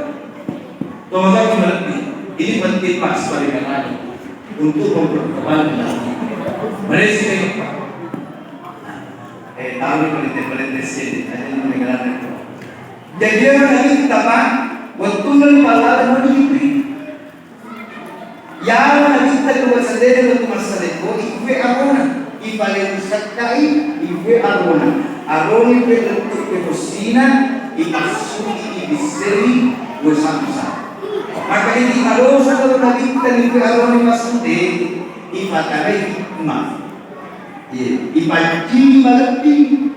Tolong lagi melebih. Ini penting, Pak, sebagai anak untuk memperkembangkan. Mari sini, Pak. Eh, tahu ni, melete-melete sini. Aja ni, mengenal. Jajianna Nabitta, Pak, wettunna ripallaleng Nabi Jibril. Iyaro Nabitta dua sedere wettu massalekko, ikue arona, ipaleng sakkai, ikue arona. Aroni kue lettu kue bossina, ipassuki, ibissei, kue samsa. Maka idi madosa kalau Nabitta ni kue aroni massude, ipatalai hikmah. Iya, ipancing malebbi,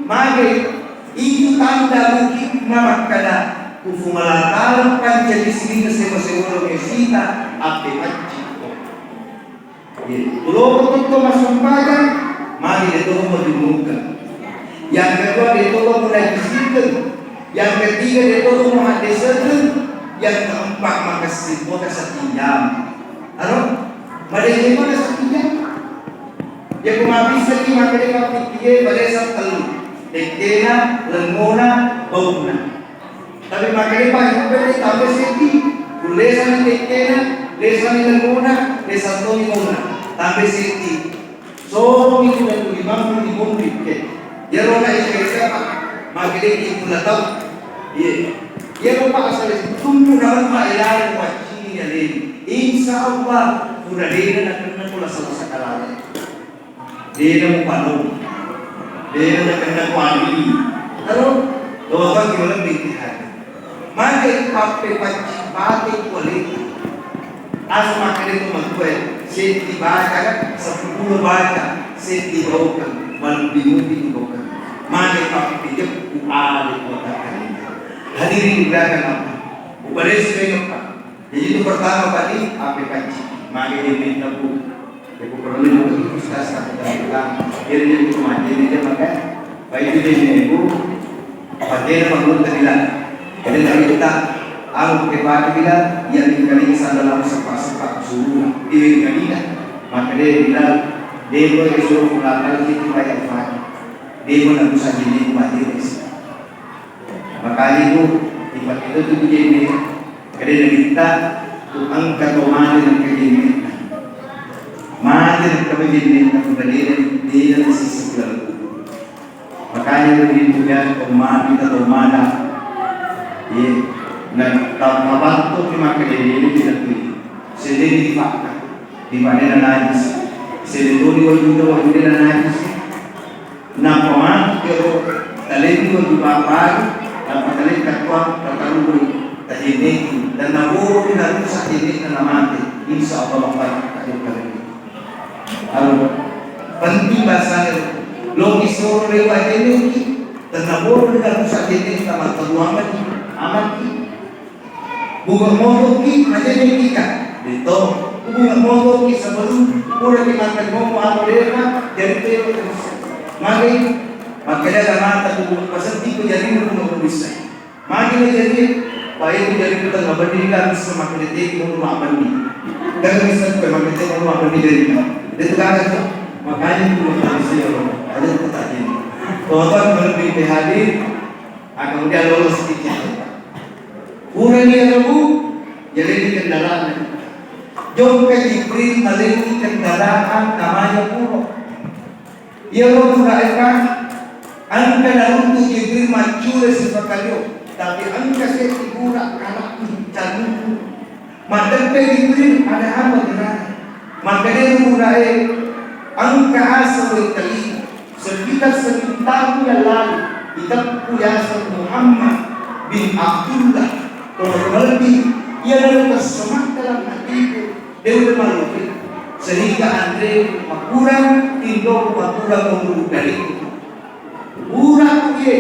mage itu tanda mungkin makkada, ku Puang Allah Ta'ala pancaji sininna sewa-sewa lo mesita, appe pancing ko. Iya, tulo ko tutto massempajang, mage de to mo jumukka. Yang kedua, de to mo najisikan. Yang ketiga, de to mo haddesekan. Yang keempat, makessing mo kesetiaan. Aro? Madeceng mo kesetiaan. Iya, ku mabissaki makkeda mappikkie, balesa tellu. Tekkena, lengngona, baunna. Tapi makkeda pa, iyubbe tambai seddi. Ku lesani tekkena, lesani lengngona, lesang toni baunna. Tambai seddi. Sorongi ku dan limammu di munri. Iyaro na ika-ika pa, makkeda ki pula tau. Iya. Iyaro pa asale tumpu dalam pa elare wajini aleni. Insya Allah, pura dena nakenna pula salah sakalale. Dena mupano. Dena nakenna kuani. Aro, doa bagi malebbi tihari. Maka pappepacci pake kualeta. Asa makkeda tu matua, seddi baca, seppulo baca, seddi baukeng, malebbi mupi tu baukeng. Maka pappejeppu ale kuatakkaleta. Hadirin dimuliakan Allah. Upadesi mengeppa. Jadi itu pertama tadi, pappepacci. Maka dia minta bu. Ibu perlu juga itu kita satu tentang diri itu mati ini dia pakai baik itu dia ibu pakai perlu terbilang. Jadi dari kita aku pakai pakai bilang yang dikali sana dalam sepak-sepak suruh dia kali maka dia bilang dia boleh suruh melakukan itu banyak faham. Dia pun aku saja ini mati. Makanya itu, ipakkeda tu jenne, kede nabitta tu engka to mate nengka jenne. Mate nengka jenne, tapi dena, dena sisi kubur. Makanya itu dia to mate, to mata. Iya. Nah, tabattu ki makkeda dena tidak tu. Sedih di fakta. Di mana najis. Sedih tu di wajib, wajib najis. Nappa matu ero talenni waju babaru, nappa talekka tua tatarui tajenneki, dan naboro narusak jennekna namate, insya Allah mabbarakkaki. Aro penting bahasanya, loki soro rewa jenneki, dan naboro narusak jennekna matteruangan amaki. Bunga motoki, majadi kita. Betul. Bunga motoki sebelum pura dimakan momo atau deka, jadi teo terus. Magi, makanya ada mata bunga pasenti ku jadi bunga bisa. Magi jadi, baik jadi kita nggak berdiri kan, semakin detik mau rumah berdiri. Dan bisa ke makin detik mau rumah berdiri jadi kan. Itu kan itu. Makanya itu manusia ada tetap ini. Tuhan lebih hadir, Nah, kemudian lolos sedikit. Purani ero bu, jadi di kendaraan. Jokka Jibril malengi kendaraan namanya puro. Iya lo pura eka, engka naruntu Jibril maccule sipakalio, tapi engka seddi pura karakku calunku. Matteppe Jibril, ada apa dengannya? Makkedai purae, engka aseng ri tali, sekitar seribu tahun yang lalu, iteppu yaseng Muhammad bin Abdullah, tolo malebbi, iyanaro tersemat dalam hatiku, dewe maloki, sehingga anre makurang, tindoku makurang menurut dariku. Pura kuye,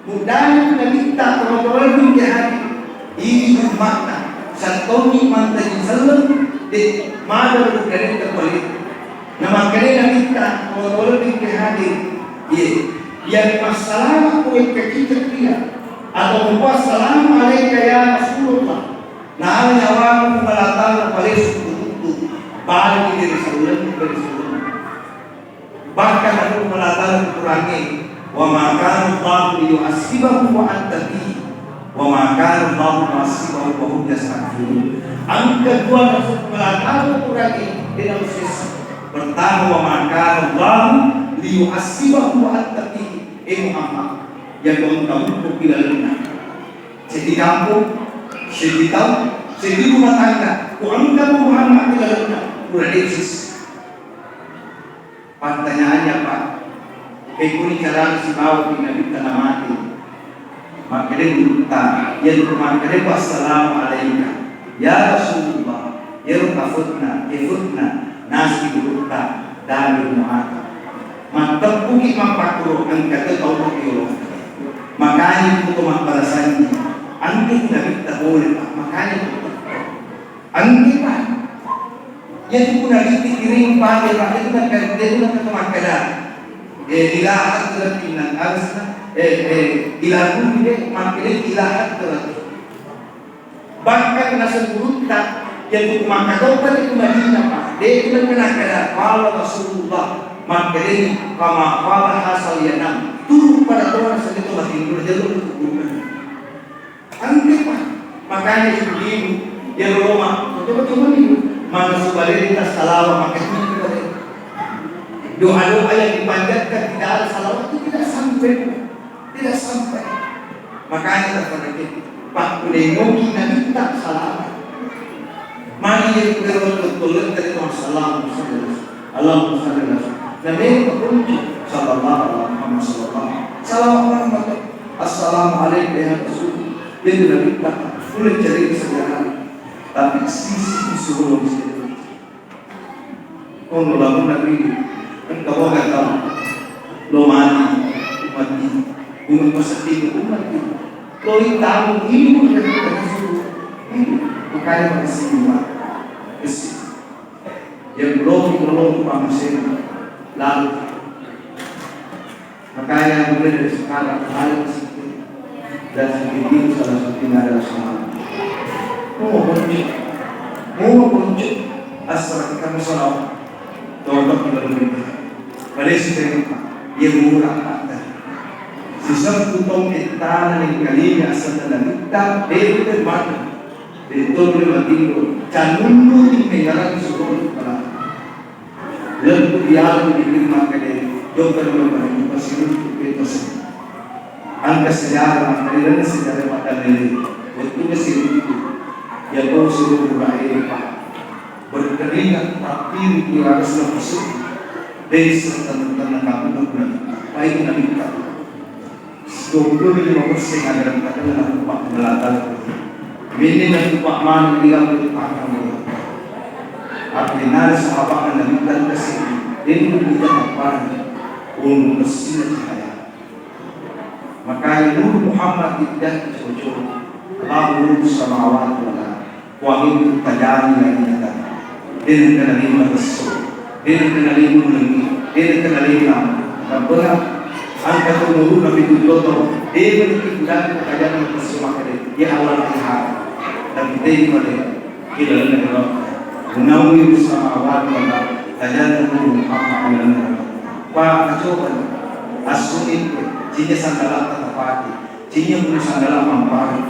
muddai nabitta tolo-tolo dunia hati. Ini umma'na, sattonni mantaji selleng, de, mada buddane terbalik. Namakkeda nabitta tolo-tolo dunia hati. Ye, yang masalama kuwe kecil dia. Atau membuat salam alaika ya Rasulullah. Nah, nyawamu malatang palesu kutu. Balik dari selleng, dari selleng. Bahkan aku mengatakan Qurannya, "Wa ma kana Allahu liyu'azzibahum wa anta fihim, wa ma kana Allahu mu'azzibahum wa hum yastaghfirun." Engka dua maksud mengatakan Qurannya dalam sesi. Pertama, "Wa ma kana Allahu liyu'azzibahum wa anta fihim." Eh Muhammad, yang kau tahu kau bilang seddi kampung, seddi tau, seddi rumah tangga, ku engka Muhammad bilang, Quran eksis. Pertanyaannya, Pak, pekkoni carana sibawaki Nabitta namate? Makkeda gurutta, iyatu makkedako, "Assalamu alaika, ya Rasulullah." Iyaro kafetna, kefetna, nasi gurutta, dami muata. Matteppuki mappakkuro engka to tau makkuro. Makanya itu to mabbalasanji. Engka Nabitta boleh, Pak. Makanya itu. Engka, Pak. Iyatu puna dipikiring pake, Pak, itu kan, kan, dia itu kan makkeda, eh, ila hadratin nan arsna, eh, eh, ila ruhi de, makkeda ila hadratin. Bahkan naseng gurutta, iyatu makkatoppa tu Madinah, Pak, de tu nakkeda, qala Rasulullah, makkedani, kama qala hasal yanam, turu pada tona segitu mati, udah jauh. Engka, Pak. Makanya ibu-ibu, ya Roma, coba-coba nih, mana subaleta salawat pakai itu, doa-doa yang dipanjatkan tidak ada salawat itu tidak sampai, Bu. Tidak sampai. Makanya kita perhatikan, Pak, udah ngopi Nabi tak salawat. Mari ya, kita betul-betul dari Allahumma shalli ala Allahumma shalli ala Muhammad. Nabi itu kunci, sallallahu alaihi Muhammad sallallahu alaihi wasallam. Salawat Muhammad. Assalamu alaika ya Rasul. Dia tu Nabi tak boleh cari kesenjangan. Tapi sisi disuruh di situ. Kono lamun Nabi, engka boga tau lo mati, umat ini. Umat pasedding umat ini. Lo tamu ini bukan kita suruh. Ini makanya makasih, Pak. Kasih. Yang belum, belum pamaséna. Lalu, makanya mulai dari sekarang, ayo sedikit. Dan sedikit itu salah satunya adalah salat. Mau kunci. Mau kunci. Asal kita salat. Tolong kita berdoa. Pada sisi yang, ya, murah, Pak. Sisebbu tong ettana nengkalinga asenna Nabitta, de'tu mate. De'tu mate matinro. Canunnu di mengarang suruh pala. Lettu dialu di firman kade, jokka dulu pada kita siruntu kita sih. Angka sejarah, angka sejarah pada lele. Waktu ke siruntu. Ya kau suruh murah, Pak. Berkeringat, tapi di atas lepas. Desa tentang kamu, baik Nabitta. Dua puluh lima persen adalah kata Nabitta. Mini Nabitta mana dia berpakaian. Artinya, sahabat Nabitta kasih. Ini kita apa? Untuk bersih cahaya. Makanya Nur Muhammad tidak cocok. Lahu nur samawati wal ardh. Puang itu tajani lagi kata. Dia nak kena lima besok. Dia nak kena lima lagi. Dia nak kena lima. Rabbana, angkat umur Nabi itu jodoh. Dia memiliki budak tajani besok maka dia. Ya Allah, ya. Tapi dia itu ada. Kita nak kena. Munawwir samawati wal ardh. Tajani Nur Muhammad. Pak, coba. Asuni, cinya sandala tak pakai. Cinya pun sandala mampai.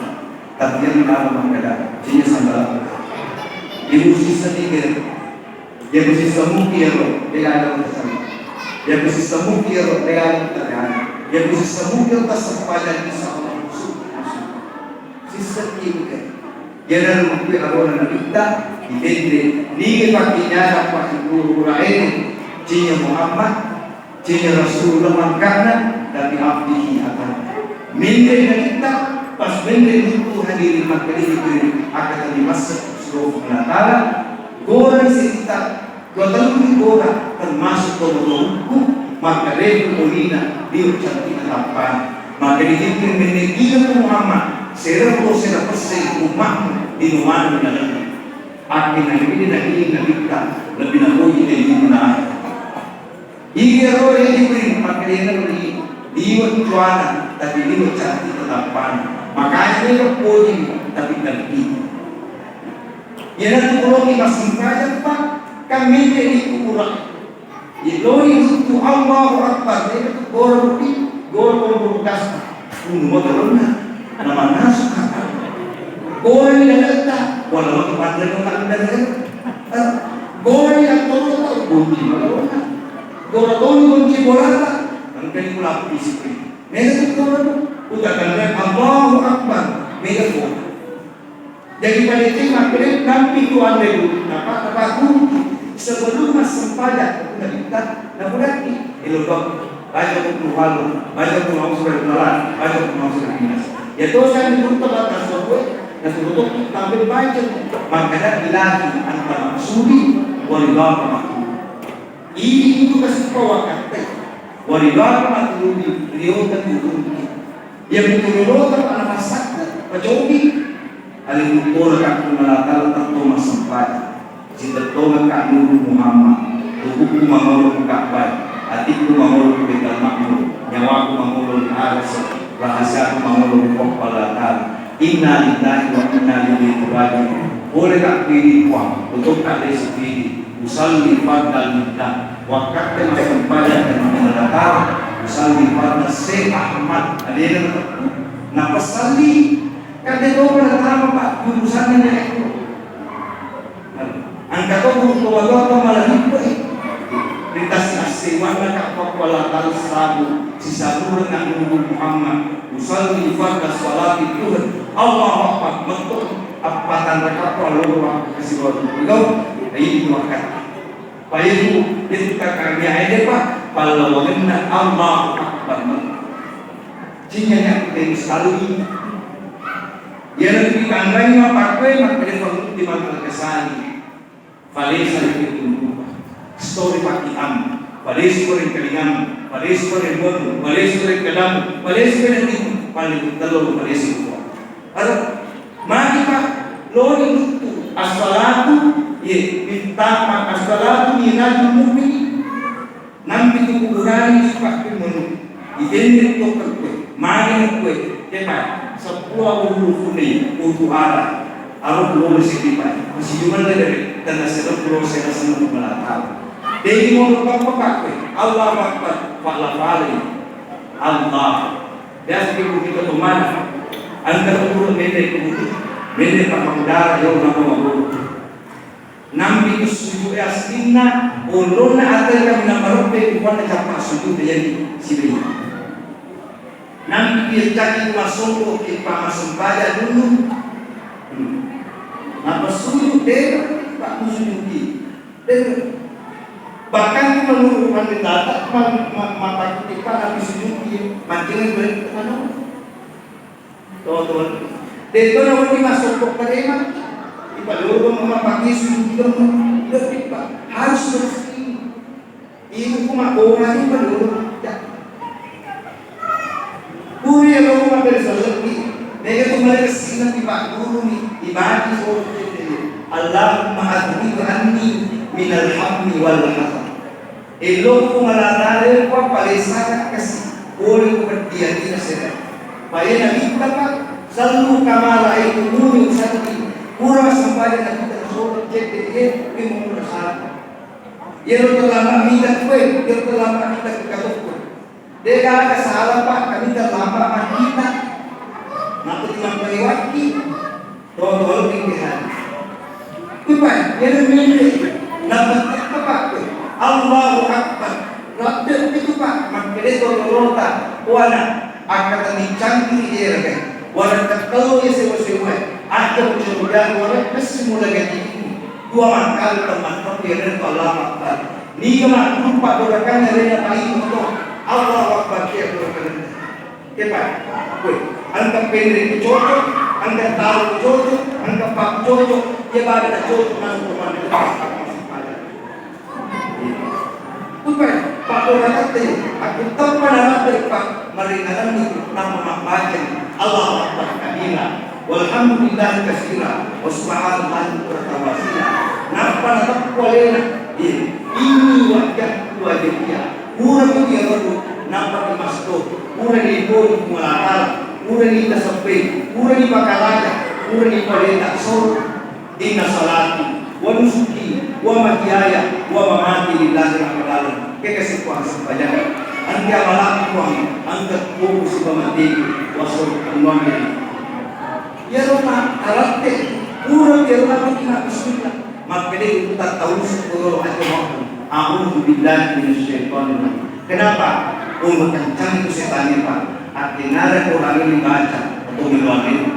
Tapi yang dalam makkeda, cinya sandala. Ibu sisa tiga. Ya, ku sisa muki ya, Bro. Dia ada masalah. Ya, ku sisa muki ya, Bro. Dia ada masalah. Ya, ku sisa muki ya, pas sepanjang kisah Allah. Sisa tiga. Ya, dan waktu arona Nabitta, dipende. Ni pakai nyata, Pak Ibu, Ibu Raini. Cinya Muhammad. Cinya Rasulullah mangkana, tapi abdihi akan. Mende Nabitta, pas mende buku hadirin makkeda Jibril, akan tadi masuk suruh Allah Ta'ala, gora cerita, dua tahun gora, termasuk gora buku, maka rebu olina, dia cantik tampan. Maka di Jibril mende gila ke Muhammad, serah puluh serah persen umatmu di mana di dalamnya. Akhirnya ini Nabi Nabitta, lebih nabi dari Nabi. Iyaro ya Jibril, makkedana ri liwe cuana, tapi liwe cantik tetappana. Makanya dia poji, tapi cantik. Iyanatu puloni massempajang, Pak, kan mende di kuburan. Iloi itu Allahu Akbar, itu goro di, goro kulkas. Unu motoronna, nama nasu kata. Goro di dalam tak, walau tempat dia tak ada. Goro di dalam tak, kunci motoronna. Gora toni kunci bolata, engkani kulapisi. Mega tu gora tu. Utakkanre Allahu Akbar. Mega tu. Jadi pada itu makkeda nampi tu ande tu. Napa, napa kunci. Sebelum massempajang, Nabitta, napudakki. Elo dok. Baca buku halu. Baca buku halu surat Al-Falaq. Baca buku halu surat Nas. Ya to saya minta batas sokoe. Nah, sebetulnya tampil baca. Makkeda ilahi anta maksudi wa ridhaka matlub. Idi itu kasippa wakkatte. Waridaka matlubi, riota tutungi. Iya mutu riota pada masakka, pacogi. Alemu pura kakku malatala tetto massempajang. Sitettonga kak Nuru Muhammad. Tubuhku mangolo ku Ka'bah. Atikku mangolo ku Baitul Ma'mur. Nyawaku mangolo ri Arasa. Rahasiaku mangolo ri Kokko Allah Ta'ala. Inna lillahi wa inna ilaihi raji'un. Pole kak pidi Puang. Utokka desa pidi. Usalli fardal minta, wakkatte massempajang dan mendatang, usalli fardal Syekh Ahmad, adena natepu, napasalli, kade to pada tama, Pak, jurusanna nya itu. Angka to guru to maga to malah ribu, eh. Ritasi assewanna kak pakuala talu sabu, sisabureng Nabi Muhammad, usalli fardal salati duhur, Allahu Akbar, metto. Appatang raka'ko aloro waktu kasibawa tupigau, idi wakkat. Payeku, itu kakak dia aja, Pak, pallawangenna Allahu Akbar. Cinya nya kutemu salui. Iya lebih tanggai mapakwe, makkeda pengundi makkeda kesani. Falesa itu lupa. Story paki am. Falesa goreng kelingan. Falesa goreng bonu. Falesa goreng kedam. Falesa goreng itu. Paling telur, falesa lupa. Ada, magi, Pak, lori luttu, assalatu, Iye, minta ma-, as-salatu mirajul mu'minin. Nampi tu kuburani sipakku manu. Idenne tokka kue, magi kue, tepa, seppulo abu huruf ne, utu ara, aru pulo sedipa, masih cuma lele, tanda sedang pulo sera senang kepala tahu. Jadi mau lupa apa kue, Allahu Akbar, fa'la fa'li, Allah. Biasa kita pemana, angkat turun mende kubutu, mende pak mangudara, yo nama maburu. Nampi tu sujud aslinna, olona ata kami namaroppe kupanna cappa sujud jadi sibri. Nampi dia caki masongko ki pa masempajang dulu. Hmm. Napa sujud deh, pak sujud ki. Deh. Bahkan menurut pandita, ma-, ma-, mapakiti pa nabi sujud ki, mancing boleh kemana? Teman-teman, de'to nawedding massokko karema, ipadorong mapake sujud, lebih, Pak, harus bersih. Ibu kuma orang ipadorong, ya. Puri ya lo kuma bersalaki, mega tu mereka sih nanti Pak Guru nih, ibadi sore. Allahumma adhib anni minal hammi wal hazan. Elokku malarare ko palesana kasi, pole ko peddianina sera. Paye nabitta pa, sallu kama raaitumuni usalli. Pura sempajang nabitta solo cedde e, wi mumura sala. Yero terlambat mita kue, yero terlambat mita ke katokku. Degaga sala pa, kami terlambat makkita. Maka timampaiwakki. Totolo pinggihan. Kupai, yena mende. Napa apa? Allahu Akbar. Rabbe itu, Pak. Makkede totolota. Wana, akkata miccangki di daerah kan. Wana takkallo ya sewa-sewa. Aja mencurigai wana kesi mulai gaji ini. Dua mangkali teman-teman ya dari Allahu Akbar. Niga mah lupa dorakannya rena paling itu. Allahu Akbar, ya dorakannya. Kepa, kue, engka pendek cocok, engka tahu cocok, engka pak cocok, ya pada cocok masuk ke mana. Bukan, pak orang kata, aku tempat anak dari pak, meringanan itu nama mak bajang. Allahu Akbar kabira, walhamdulillah kasira, wa subhanallahi bukratan wa asila. Napa na teppu alena? Iya. Ini wajah wajah dia. Purani iyaro, nappa masto, purani ipori Puang Allah Ta'ala, purani taseppe, purani pakaraja, purani paleta soro. Inna salati wa nusuki wa mahyaya wa mamati lillahi rabbil alamin. Kekasih Puang sempajang. Engka amalakku Puang, engka kuku sipa mateku, wa soro anuangiri. Iyaro ma aratte, pura iyaro ma bismillah. Makkeda itu tak tahu sepuluh aja mau. A'udzu billahi minasyaitonir rajim. Kenapa? Oh, kencang itu setannya, Pak. Akhirnya ada orang ini baca atau meluangin.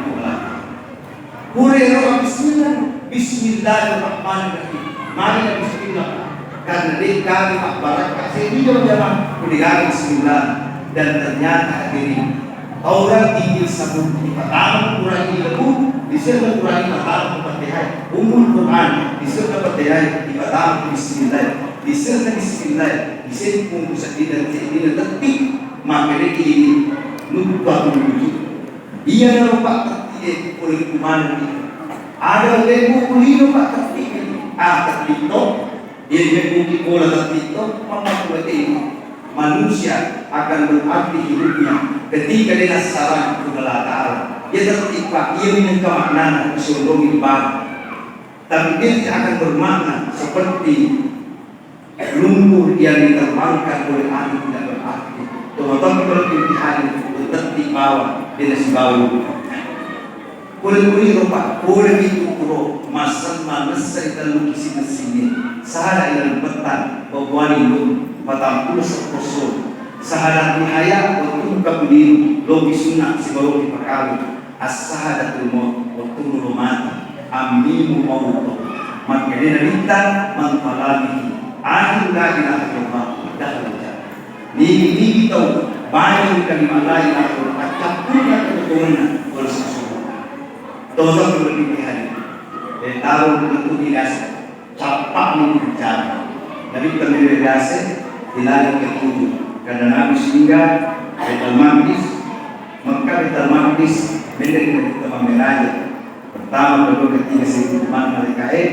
Pura ero bismillah. Bismillahirrahmanirrahim. Mari bismillah, Pak. Karena dia kami Pak barakka. Saya juga jamaah. Udah bismillah. Dan ternyata hadirin, Taurat, Injil, Sabur, ipatama Quran, ilmu, diserna Quran ipatama Fatihah, Ummul Quran, diserna Fatihah, ipatama Bismillah, diserna Bismillah, disempung ku seddina, seddina tetti, maka ini nutfatul wujud. Iya naro Pak tetti e, kulit kumaneng itu. Ada lebu kulino Pak tetti e, ah, tetti to. Iye mebbuki bola tattitto, mappakkuwateni manusia akan berarti hidupnya ketika dia nassarang Puang Allah Ta'ala. Iya tertib, Pak, iya minengka maknana, disolongi bang. Tapi dia tidak akan bermakna seperti lumpur yang diterbangkan oleh angin, tidak berarti. Teman-teman, berarti hari itu tertib bawah, dia nasi bawah. Pole-pole ro, Pak, pole itu kuro, massal manessa ri tellu kisi-kisini. Sahada ila lempettang, pebbuani lu, patampulo sepposo. Sahada nihaya, wettu kapudiru, lobi sunna, sibawa dipakawi. As-sahadatul maut, wettu mulo mati. Ammimu mauto. Makkedena Nabitta, man qala bihi akhiru la ilaha illallah, dakhala jannah. Nigi-nigi tau baca kalimat la ilaha illallah, accappurna ketutuanna oleh Rasulullah. Tau-tau berpikir hari. Eh, tahu tentu biasa. Cappa'ni bicara. Nabitta melo biasa, dilaleng ke tujuh. Karena Nabi singgah, Baitul Maqdis, Mekah Baitul Maqdis, melo Nabitta mammeraja. Pertama, kedua, ketiga, seribu umat malaikae,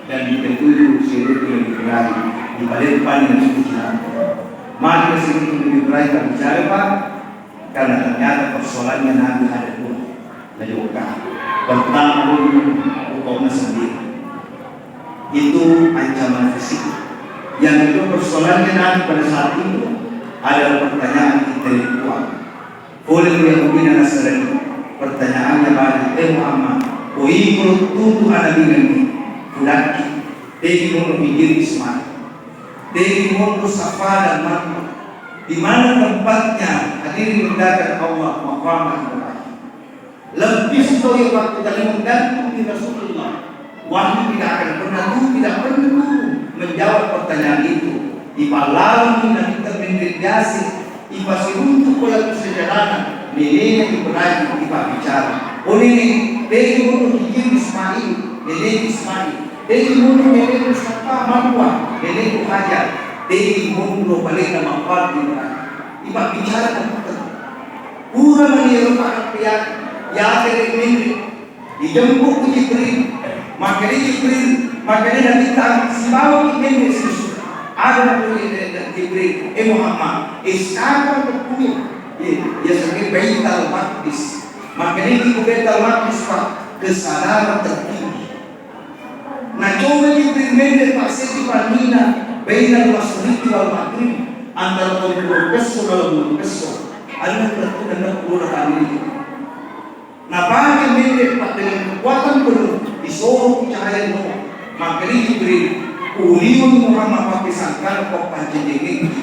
Dan diketuju siruntu Nabi Ibrahim, dipaleppani Nabi Ibrahim. Maka siruntu Nabi Ibrahim berbicara, Pak, karena ternyata persoalannya Nabi ada dua. Najokka. Pertama dulu, hukumnya sendiri. Itu ancaman fisik. Yang kedua, persoalannya Nabi pada saat itu adalah pertanyaan intelektual. Pole ku Yahudi na Nasrani, pertanyaanna bali, "Eh Muhammad, ko iko lettu tu anabingenni, pudakki, tegi monro hijiri Ismail, tegi monro Safa dan Marwa, di mana tempatnya?" Hadirin dimuliakan Allah, maqam Ibrahim. Lebbi sitau iya pakkutana menggantung di Rasulullah. Wahyu tidak akan pernah turun, tidak pernah turun menjawab pertanyaan itu. Ipallaluni Nabitta menre biasa, ipasiruntu pola persejalanan nenena Ibrahim, ipabbicara. Oh nene, tegi monro hijiri Ismail, nene Ismail. Tegi monro nene Safa Marwa, nene Hajar. Tegi monro balena maqam Ibrahim. Ipabbicara Nabitta. Pura mani ero pakkappia, yate de' menre. Dijemput ku Jibril. Makkeda Jibril, makkeda Nabitta, sibawa ki menre sisu. Ada pura Jibril, "Eh Muhammad, eh sekarang ke bumi." Iya, iya, sampai Baitul Maqdis. Makkeda ki ku Baitul Maqdis, Pak, kesadaran tertinggi. Nacoba Jibril menre passeddi pannina bainal masyriqi wal maghrib, antara tongkuro kesso na lebbu kesso. Anna lettu na pura pannina. Napake menre, Pak, dengan kekuatan penuh, disoro cahaya Nur. Makkeda Jibril, "Uliuni Muhammad pake sangkana ko pancajengekki."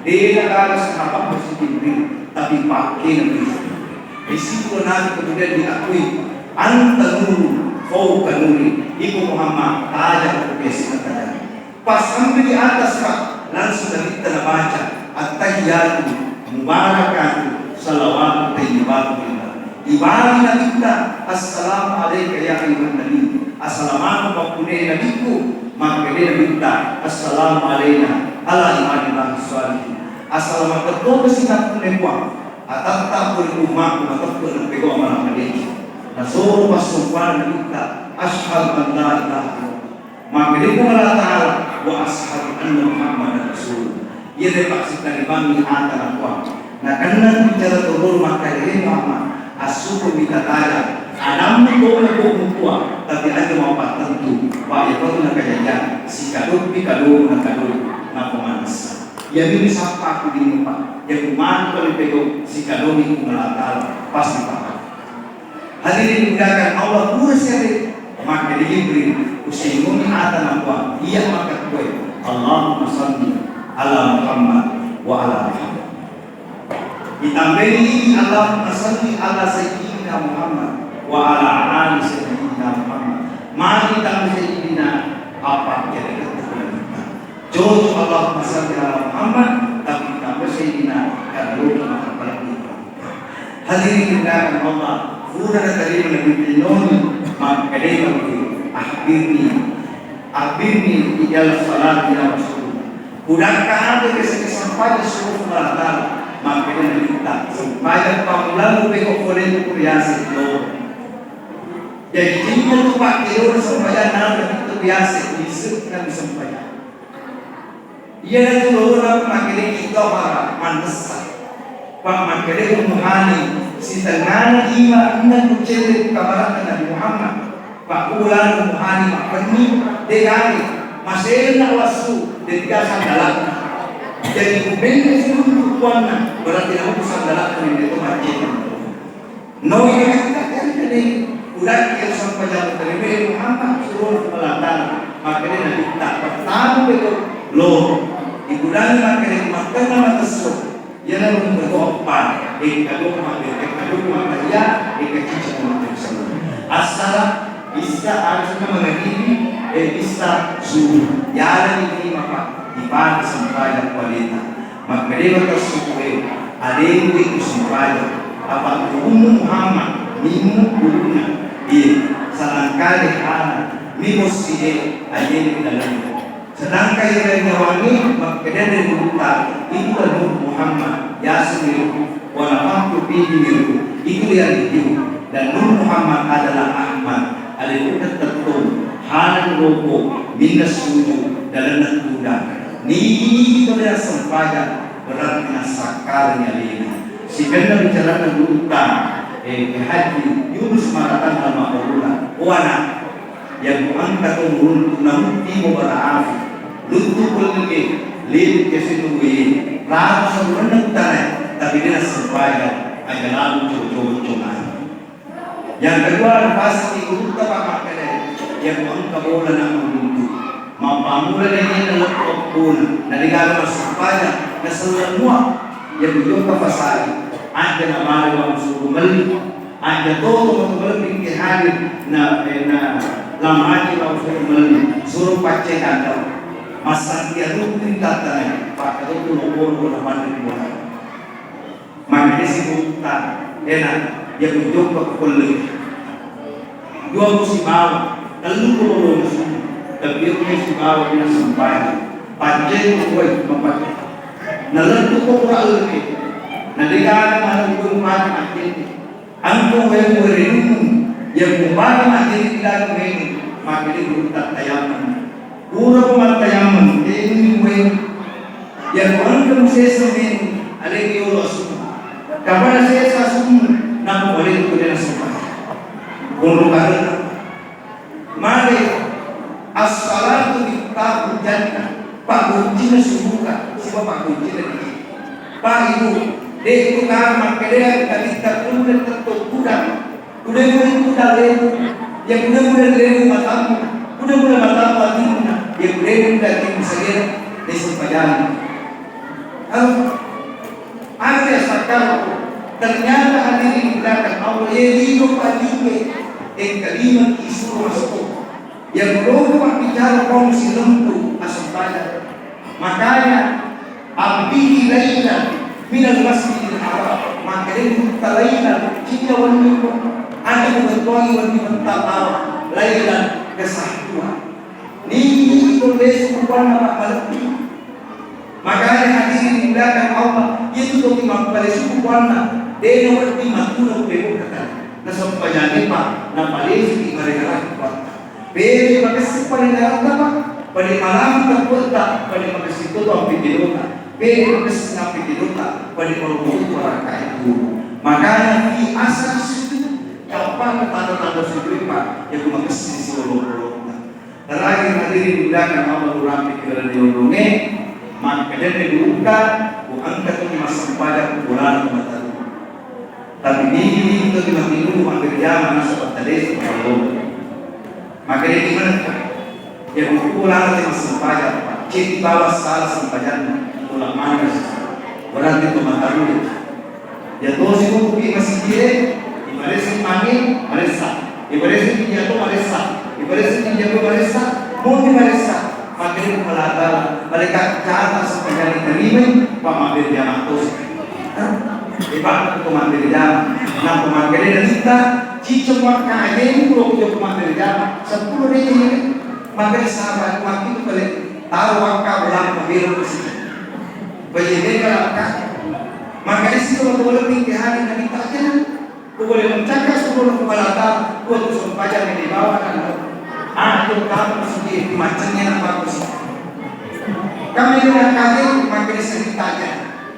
De' nagaga sahabat si Jibril, tapi pake Nabi. Risiko Nabi kemudian diakui, "Anta nuru fauqa nuri." Iko Muhammad, tajang ko biasa tajang. Pas sampai di atas, Pak, langsung Nabitta nabaca, "Attahiyatu mubarakatu salawatu tayyibatu lillah." Ibali Nabitta, "Assalamu alaika ya ayyuhan nabi." Assalamualaikum, pakkunewe Nabiku. Makkeda Nabitta, "Assalamu alaina ala ibadillahi sholihin." Assalamu alaikum to si nakkunai Puang. Atatta pole ummakku mateppe' nappegau amalang madeceng. Nasoro passumpana Nabitta, "Asyhadu an la ilaha illallah." Makkeda Puang Allah Ta'ala, "Wa asyhadu anna Muhammadan Rasulullah." Iya de' passittarimangngi ata na Puang. Nakenna bicara toloro makkeda, "He Muhammad, assuku mita tajang, adammu tona ko mukua, tapi aja mappattentu, Pak, iya tona kajajang, sikadoppi kadomu na kadomu, nappa manessa." Iya mini sappaku dini, Pak, iya kumanu kali pegau, sikadomi Puang Allah Ta'ala, pasti paham. Hadirin dimuliakan Allah, pura siare makkeda Jibril, "Usengngongi ata na Puang, iya makkakkue, Allahumma salli ala Muhammad wa ala Muhammad." Ditambaini, "Allahumma salli ala sayyidina Muhammad wa ala ali sayyidina Muhammad." Magi tama sayyidina apa jadi keturunan kita. Jojo Allahumma salli ala Muhammad, tapi ditambah Sayyidina karena lu maka paling. Hadirin dimuliakan Allah, pura natarima Nabi Fir'aun, makkeda Nabi, "Akhbirni, akhbirni ila salat ya Rasulullah." Pudakka aga keseng sempajang suruh Allah Ta'ala, makkeda Nabitta, "Sempajang pammulamu peko pole ku riase lo." Jadi cinta tu pakke lo sempajang, Nabitta biasa, bisa Nabi sempajang. Iyanatu lorona makkedaki tohara mannessa. Pa makkedai Ummu Hani, sitengngana lima enneng nucelle ku kabaranna Nabi Muhammad. Pa ulana Ummu Hani mappenni, de gaga, masena wassu, de gaga sandalakna. Jadi ku menne siruntu kuanna, berarti namu sandalakna nende to maccena. Noi Nabitta, jadi, udakki sempajang terima Muhammad suruh Allah Ta'ala. Makkeda Nabitta, pertama betul lo. Ibudangi makkeda mattenna matessu. Yana rumah betul apa? Eka dua mati, eka dua mati ya, eka cici mati. Assalam, bisa harusnya mengadili, eh, bisa suruh. Jalan ini apa? Ibadah sempajang kualita. Makkedai makkeda suku e, alemu itu sempajang, apa Ummu Muhammad, mimmu ulunna, iya, salangkade hana, mimmu sie, ayeni dalam. Sedangkan yang nyawangi, makkedai dari ulunta, itu Nur Muhammad, yasin itu, wa nafakhtu fihi min ruh, itu yang itu. Dan Nur Muhammad adalah Ahmad, alemu tettu. Hanang loko, minna suju, dalenna tudang. Nigi-nigi to de' nassempajang, berarti nassakkalengngi alena. Sikenna bicaranna gurutta, eh, eh, Haji Yunus Maratang Almaqaluna. O ana', iya ku engka to muruntu namuttimo bara afi. Luttu pelleke, lebu ke sinu we. Ratu saburenna utana, tapi de' nassempajang, aja lalu coba-coba. Yang kedua, nafasi gurutta, Pak, makkeda, iya ku engka bola na muruntu. Mappammula nenena lettu eppona, na degaga massempajang, naselleng mua. Iya ku jokka pasai, aja nabale wang suru melli. Aja toto matu melli ke hadir, na, eh, na lamaji wang suru melli, suru pacce kandau. Massakkia rutin tattane, Pak, ketutu loporo na panne bola. Makkeda si gurutta, ena, iya ku jokka ku pelleki. Dua ku sibawa, tellu ku lolona subuh, tapi iya ku sibawa de' nassempajang. Paccai ku kuwai, mapacce. Nalettu ko pura elleke. Na degaga maneng ku mate makkeda. Engka wae muwerenung, iya ku mupake makkeda degaga muwenung, makkeda gurutta tayammum. Pura ko mattayammum, tenni muwenung. Iya ku engka musesa muwenung, aleki yolo asummu. Kapada sesa asummu, nappa mualeki ko de' nassempajang. Onro karena. Magi, as-salatu miftahul jannah. Pakkuncina suruga, sibawa pakkuncina rizki. Pak, Ibu, de' tu ka makkedai engka titta kulle tetto kudang. Kude muda lebu, iya kude muda lebu matammu, kude muda matammu atinna, iya kude muda atinna sagena, de' sempajang. Halo? Ada yang sakar, ternyata hadirin dimuliakan Allah, iya lino palinge, engka lima isuro masuk. Iya kudoku mabbicara kong silempu asempajang. Makanya, abbihi lailan minal masjidil haram. Makanya gurutta lailan, cinna wenni ko. Ada kebetulan wenni mentatawa. Lailan kesahtuan. Nini itu lesu kuanna Pak Malebbi. Makanya hadirin dimuliakan Allah, itu toki mappalesu kuanna. Dena wedding matuna kupebukkata. Nasempajangi Pak, napalesu di mereka kuanna. Pede makessing pada daratna, Pak. Pada malam terbuat, pada makessing tu ampe kedota. Pede makessing ampe kedota, pada malam itu waraka itu. Makanya di asal sujud, kapan tanda-tanda sujud, Pak, ya ku makessing si lolo-lolo. Terakhir hadirin dimuliakan Allah, urang pikiran di lolonge, makkedani gurutta, ku engka tu massempajang ku bolana ku mataru. Tapi nigi-nigi to matimu mabbere jama nasaba tadesi mallolo. Makkedani manekka, iya ku bolana te massempajang, ceddi bawang sala sempajanna, ulang manas. Berarti to mataru. Iya tosi mukuki masijie, iparesseng mange, maressa. Iparesseng iya to maressa. Iparesseng iya to maressa, muni maressa. Makkedani Allah Ta'ala, malaikat catat sempajanna tarimai, pa mabbere jama tosi. Hah? Hebatna tu mabbere jama. Nappa makkedai Nabitta, ciceng makkajeng pura ku jokka mabbere jama, seppulo decenni. Makkedai sahabat, makkitu pale, taro wakka bola mabbere tosi. Bajebeka lakka. Makkedai sito matu lebbi ke hari Nabitta aja. Ku boleh mencakar sepuluh kepala tang, ku tu sempajang di bawah kan. Ah, itu kamu sendiri, macamnya nak bagus. Kami dengan kaget, makin sedih tanya.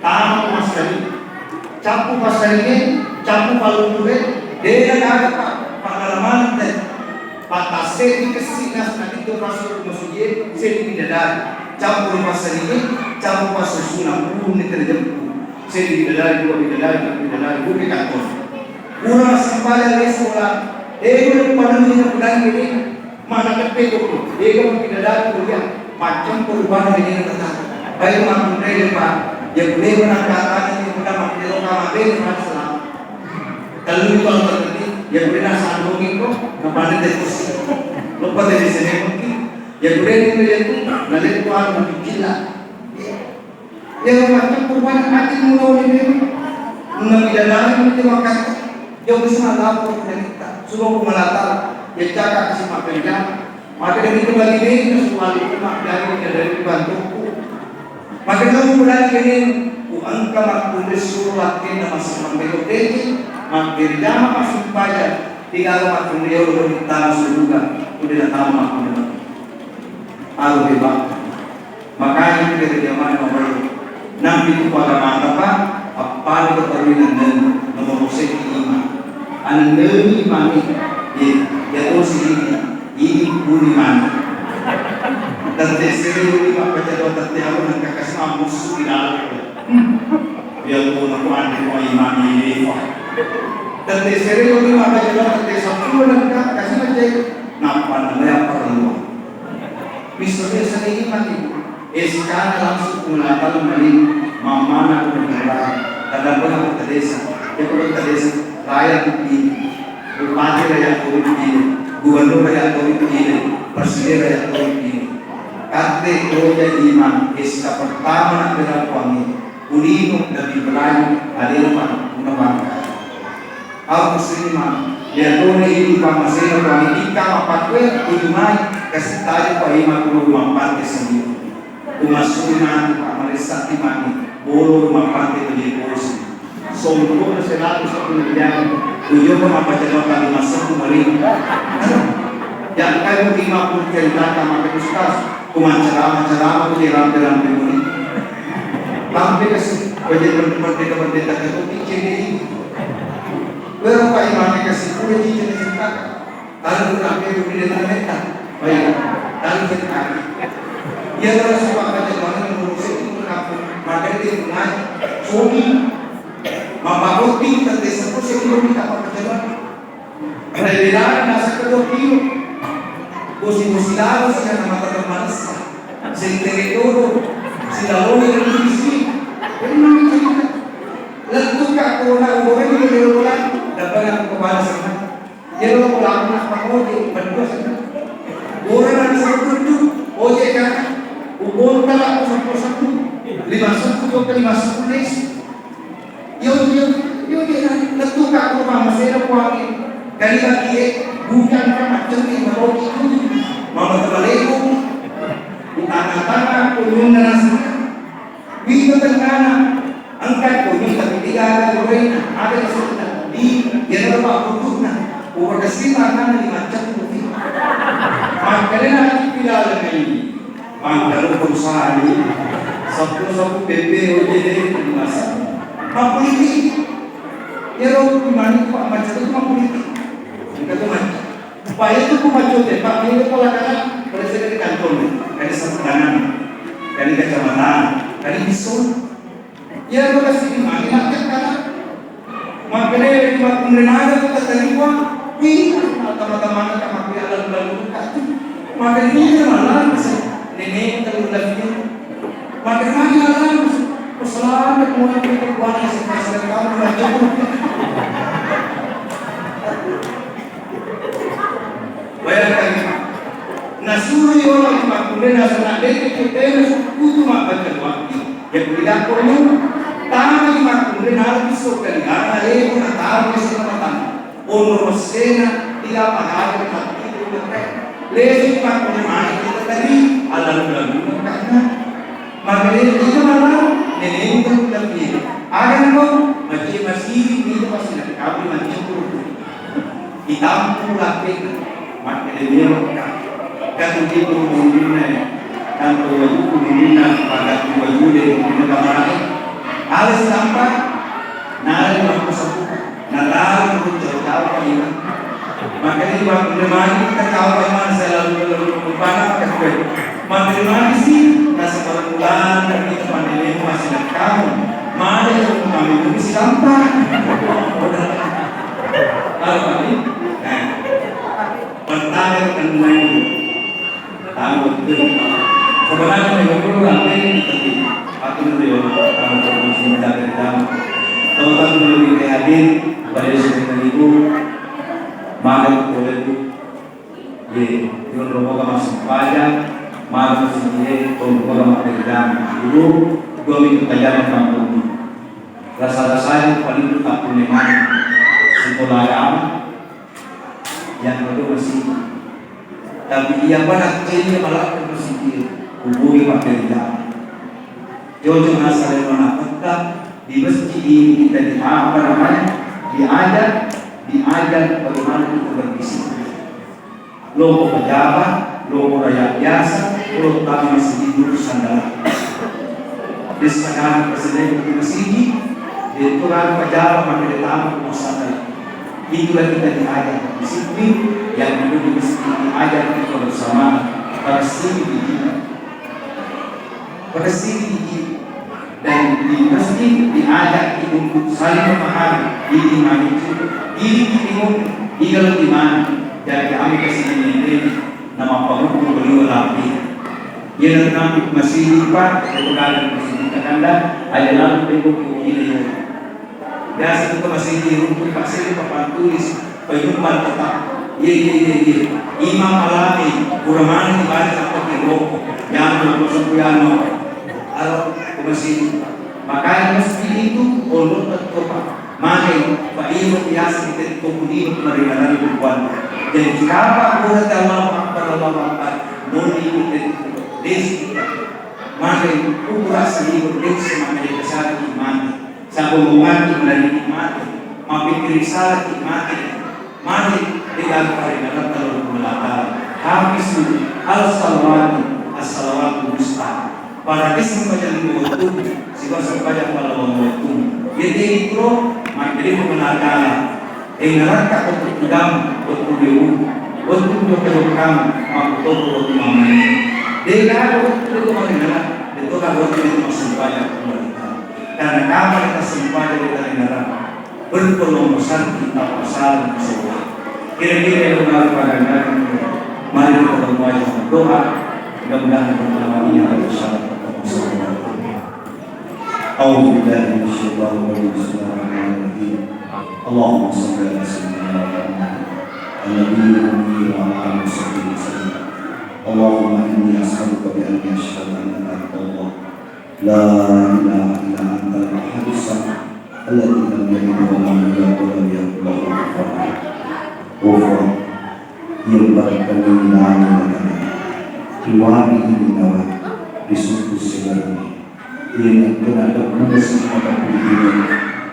Tamu masari, capu pasarine, capu palundure, dena gaga pa, pengalaman teh. Patasse dikessi nas nabitu masuk masujie, seddi bidadari. Capu pasarine, capu pasusuna, pulung ni terjempu. Seddi bidadari, dua bidadari, tiga bidadari, dua bidadari. Pura massempajang leso la, ego le padangi na pudangi ini, mana teppe koko, ego mappidadari kuliah, macam perubahan ini na tata. Baik makunrai le pa, ya kuliah mana kata ini, mana makkelo kama beli mana selama. Tellu itu alternatif, ya kuliah na sandungi ko, na panen de kusi. Lupa de bisa mungkin, ya kuliah itu ya tu, na le kuat mancilla. Iya, macam perubahan ati mulai memang. Nabi dalam itu makan. Jauh ke sana lapor ke kita. Suruh aku melata. Ya cakap si makan jam. Maka dari itu bagi dia kita semua itu mak dari kita dari bantuku. Maka kamu berani ini. Ku engka makkude suruh laki nama semang bego teki. Mak dari jama masih pajak. Tiga makkunriolo tama suruga, udah tama makkunriolo. Alu hebat. Makanya kita ke jamaah nomor enam itu pada mata pak, apa itu perlu nenden nomor satu iman. Anenden iman ini, ya, ya tuh sih ini, ini pun iman. Dan teseri ini pak baca doa tetiamu dan kakak sama musuh di dalam. Iya, ko nako anre ko imani Eva. Tette sere ko lima baca doa, tette seppulo lengkap, kasih baca. Nappa namanya perlu. Misalnya seni imani. Eskana langsung mengatakan mali, mamana ko negara. Kadang pernah ke desa. Ya, ko ke desa, raya tuh ini. Bupati raya tuh ini. Gubernur raya tuh ini. Presiden raya tuh ini. Katte roja imang, eska pertama na berapa ini. Ulino lebih berani, adil man, unawangka. Au musliman, lihatone ini pamasena pamidika mapakwe, ujumai, kasih tadi pa ima kulo mampante sendiri. Umasui mati, pamarissa timani, bolo mampante beli posi. Sombong seratus sepuluh miliar, ujo ko mabaca doa lima sepuluh mali. Yang kayu lima puluh cerita sama ke ustaz. Kumancarama-carama ku di rampe-rampe muni. Rampe kasi, wajah pendeta-pendeta ke kopi cenderi. Berapa imamnya kasi, kuda cincin cerita. Lalu rampe ku di desa meta. Baik, lalu cerita. Iya, kalau suka baca doa, menurut saya itu kampung. Makanya dia mengaji. Sogi. Mapakoti, tante sepuluh, saya belum minta apa baca doa. Rebelan nasa kedua kilo. Bosi-bosi lalo si anak mata temanessa. Sentere todo. Si laloni dan bisi. Memang cerita. Lettu ka kona ubore di kelo bola. Dapat aku kepala sana. Dia lo bola aku nak pakai berdua sana. Orang ada satu tu. Ojek kan. Ubon tak aku satu satu. Lima satu juga lima satu les. Yo, yo, yo, yo, lettu ka ko mama sera kuange. Kali lagi e, bukan ka macam ni, mau itu. Mama terbalik. Di tengah-tengah, kunyung nasi. Wito tengana. Angkat kunyung tapi tidak ada gorengnya. Ada di sana. Di, dia lupa butuhnya. Udah kasih tangan di macam putih. Makanya nanti tidak ada ini. Mangkalo perusahaan ini, seppulo seppulo P P O J D masa. Mappolitik. Iyaro mani Pak Macet itu mappolitik. Kita tuh mani. Pak itu ku Macet, Pak itu kalau kata presiden di kantor, dari sepedanan, dari kecamatan, dari desa. Iyaro kasi magi makkekkana. Makkedae makkunrai maneng tau tariwa, wih, tama-tamana ka makkuya lalu-lalu ka. Makkedae magi malang kasi, nene tellu lagi. Makkedae magi malang kasi, peselamat mau yang kita buat kasi, kasi kamu macam. Bayangkan, nasuro yolo makkunrai nasana deke cetena sukkutu mabbaca doa. Yakku idakko lu, tama di makkunrai nalaki so kaligana lebu na tau ke sena matang. Ono rossena, tidak pahale tapi itu makai. Lesu makkunrai mani kita tadi, alam-alam makanya. Makanya itu malah, nene itu lebih. Ada kau, masih masih itu pasti nak kau macam tu. Itampu lakkai'na, makkedai, "Melo ka, katujiku murinna, tantu wajuku murinna, pagattu wajue murinna kamarae." Ala silampa, nalai makkusapu, nataro mucau-cau paimeng. Makkedai, "Makkunrai magi kita cau paimeng, selalu-lalu kumpana makkukkue." Makkedai, "Magi si, nasaba ulana kita pandememu masih nakkamu. Magi kami silampa." Apa ni? Nah, pertama itu kan main. Tahu betul. Sebenarnya memang kurang, tapi aku dulu ya, kalau masih muda kerja. Tahu kan dulu di hadir pada sekitar ibu, makan boleh tu. Ye, yonromoga massempajang, magi sininna tonromoga mappedang. Dulu, dua minggu tajama kampung. Rasa-rasanya paling takut memang sekolah agama yang kedua masih. Tapi iya pada kayaknya malah ke masjid, hubungi mappedang. Jojo asal mana peta di masjid ini kita di apa namanya, diajak Diajar bagaimana kita berdisiplin. Loko pejabat, loko rakyat biasa, kalau tama masjid dulu sandala. Desa kami presiden di masjid, itu kan pejabat makin ditambah rumah sandala. Itulah kita diajar disiplin yang dulu di masjid diajar kita bersama. Pada sini di Pada sini, dan di masjid diajak untuk saling memahami, ini maju, ini timur, ini di mana. Jadi kami ke sini ini nama pemukul beliau lagi. Ia nanti masih lupa, itu kali masih kita kanda, ada lalu tembok ini. Biasa tu masih di rumah, pasti papan tulis, penyumbang tetap. Iya, iya, iya, iya. Imam alami, kurang mana ibadah apa ke rokok. Yang berkosong yang mau. Kalau ke masjid. Makanya masjid itu, Allah tetap. Maka, Pak Ibu biasa kita itu kuning, mari nanti bukan. Jadi, kapan Allah Ta'ala Akbar, Allahu Akbar, noni kita itu. Desi kita. Maka, ukuran sehingga desi maka kita cari iman. Sabbongongangngi maladde'ni mate, mappikkiri salaki mate, mate ri laleng paringerratta Allahu Ta'ala. Hafizu ala salawati, as-salawatul wusta. Pada sempajang lima wettu, sibawa sempajang pallawang wettu. Jadi itu, makkeda Allahu Ta'ala, engngerakka wettu tudang, wettu liwu, wettu jokka-jokkang, makkutoro wettu mammae. De'gaga wettu itu makkeda, itu kan wettu itu massempajang. Karena kapan kita sempajang kita dengar, bertolong besar kita pasal semua. Kira-kira yang mengalir pada, mari kita berdoa, berdoa, mudah-mudahan pertama ini ada bersama kita. أعوذ بالله من الشيطان الرجيم. بسم الله الرحمن الرحيم. اللهم صل على سيدنا محمد النبي الأمي وعلى آله وصحبه وسلم. اللهم إني أسألك بأني أشهد أنك أنت الله لا إله إلا أنت الأحد الصمد الذي لم يلد ولم يولد ولم يكن له كفوا أحد. Ghufran, iya barakkalingi langi na tanah, riwani ini nawa, risukku segarni. Iya nakkena ada guna sima tapulihini,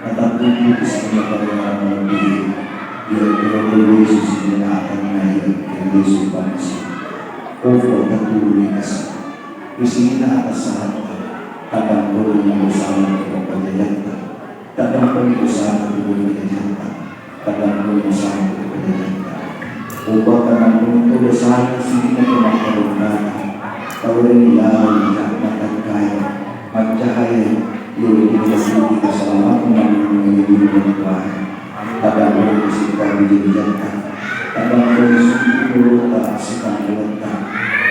natappuku sima paringarang malebbihini. Iya kira-kira Yesus iya na atanna iya kira Yesus bangsa. Ghufran, tatulungi kasi. Risinna atassahatta, kadang purani dosana ri pajajatta, kadang purani dosana ri pajajatta, kadang purani dosana ri pajajatta. Upa kadang purani dosana sininna kemakkarunnata, tauwéréni laleng majjama takkaya, majjahayai, iya wéddi nasiliti kasalamateng mannennungé ri dunia. Kadang purani dosita ri jajatta, kadang purani sumpu lolota sitampuatta.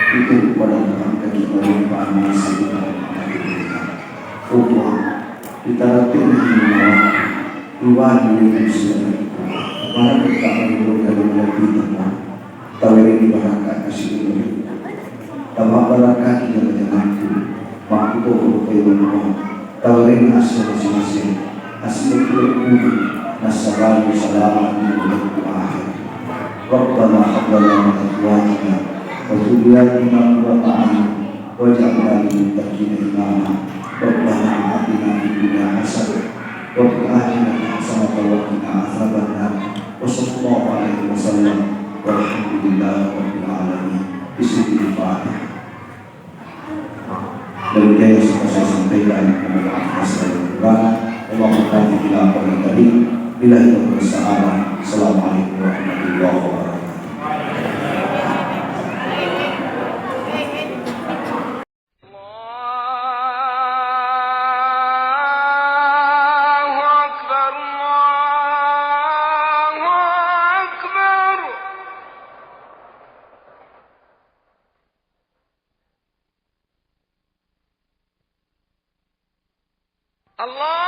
Itu pada mengangkat kita lupa nasib kita. Upa, kita rapi ini mawaktu. Iwani ini sudah. Para kita menurut dalam lebih tepat. Tauwéréni barakka kasi umuri. Tamabbarakkaki jama-jamakku. Makkutoro kaiwammu. Tauwéréna assurang siseng. Assurang kudu. Nassabari salama di waktu akhir. Rabbana hab lana min azwajina wa dzurriyyatina qurrata a'yun waj'alna lil muttaqina imama. Rabbana atina fid dunya hasanah wa fil akhirati hasanatan wa qina adzabannar. Wa sallallahu alaihi wasallam. Walhamdulillahi rabbil alamin. Bismillahirrahmanirrahim. Demikian yang sempat saya sampaikan. Mohon maaf atas segala kekurangan. Allahumma taufiq ila aqwamit thariq. Billahi taufiq was sa'adah. Assalamualaikum warahmatullahi wabarakatuh. الله أكبر، الله أكبر. الله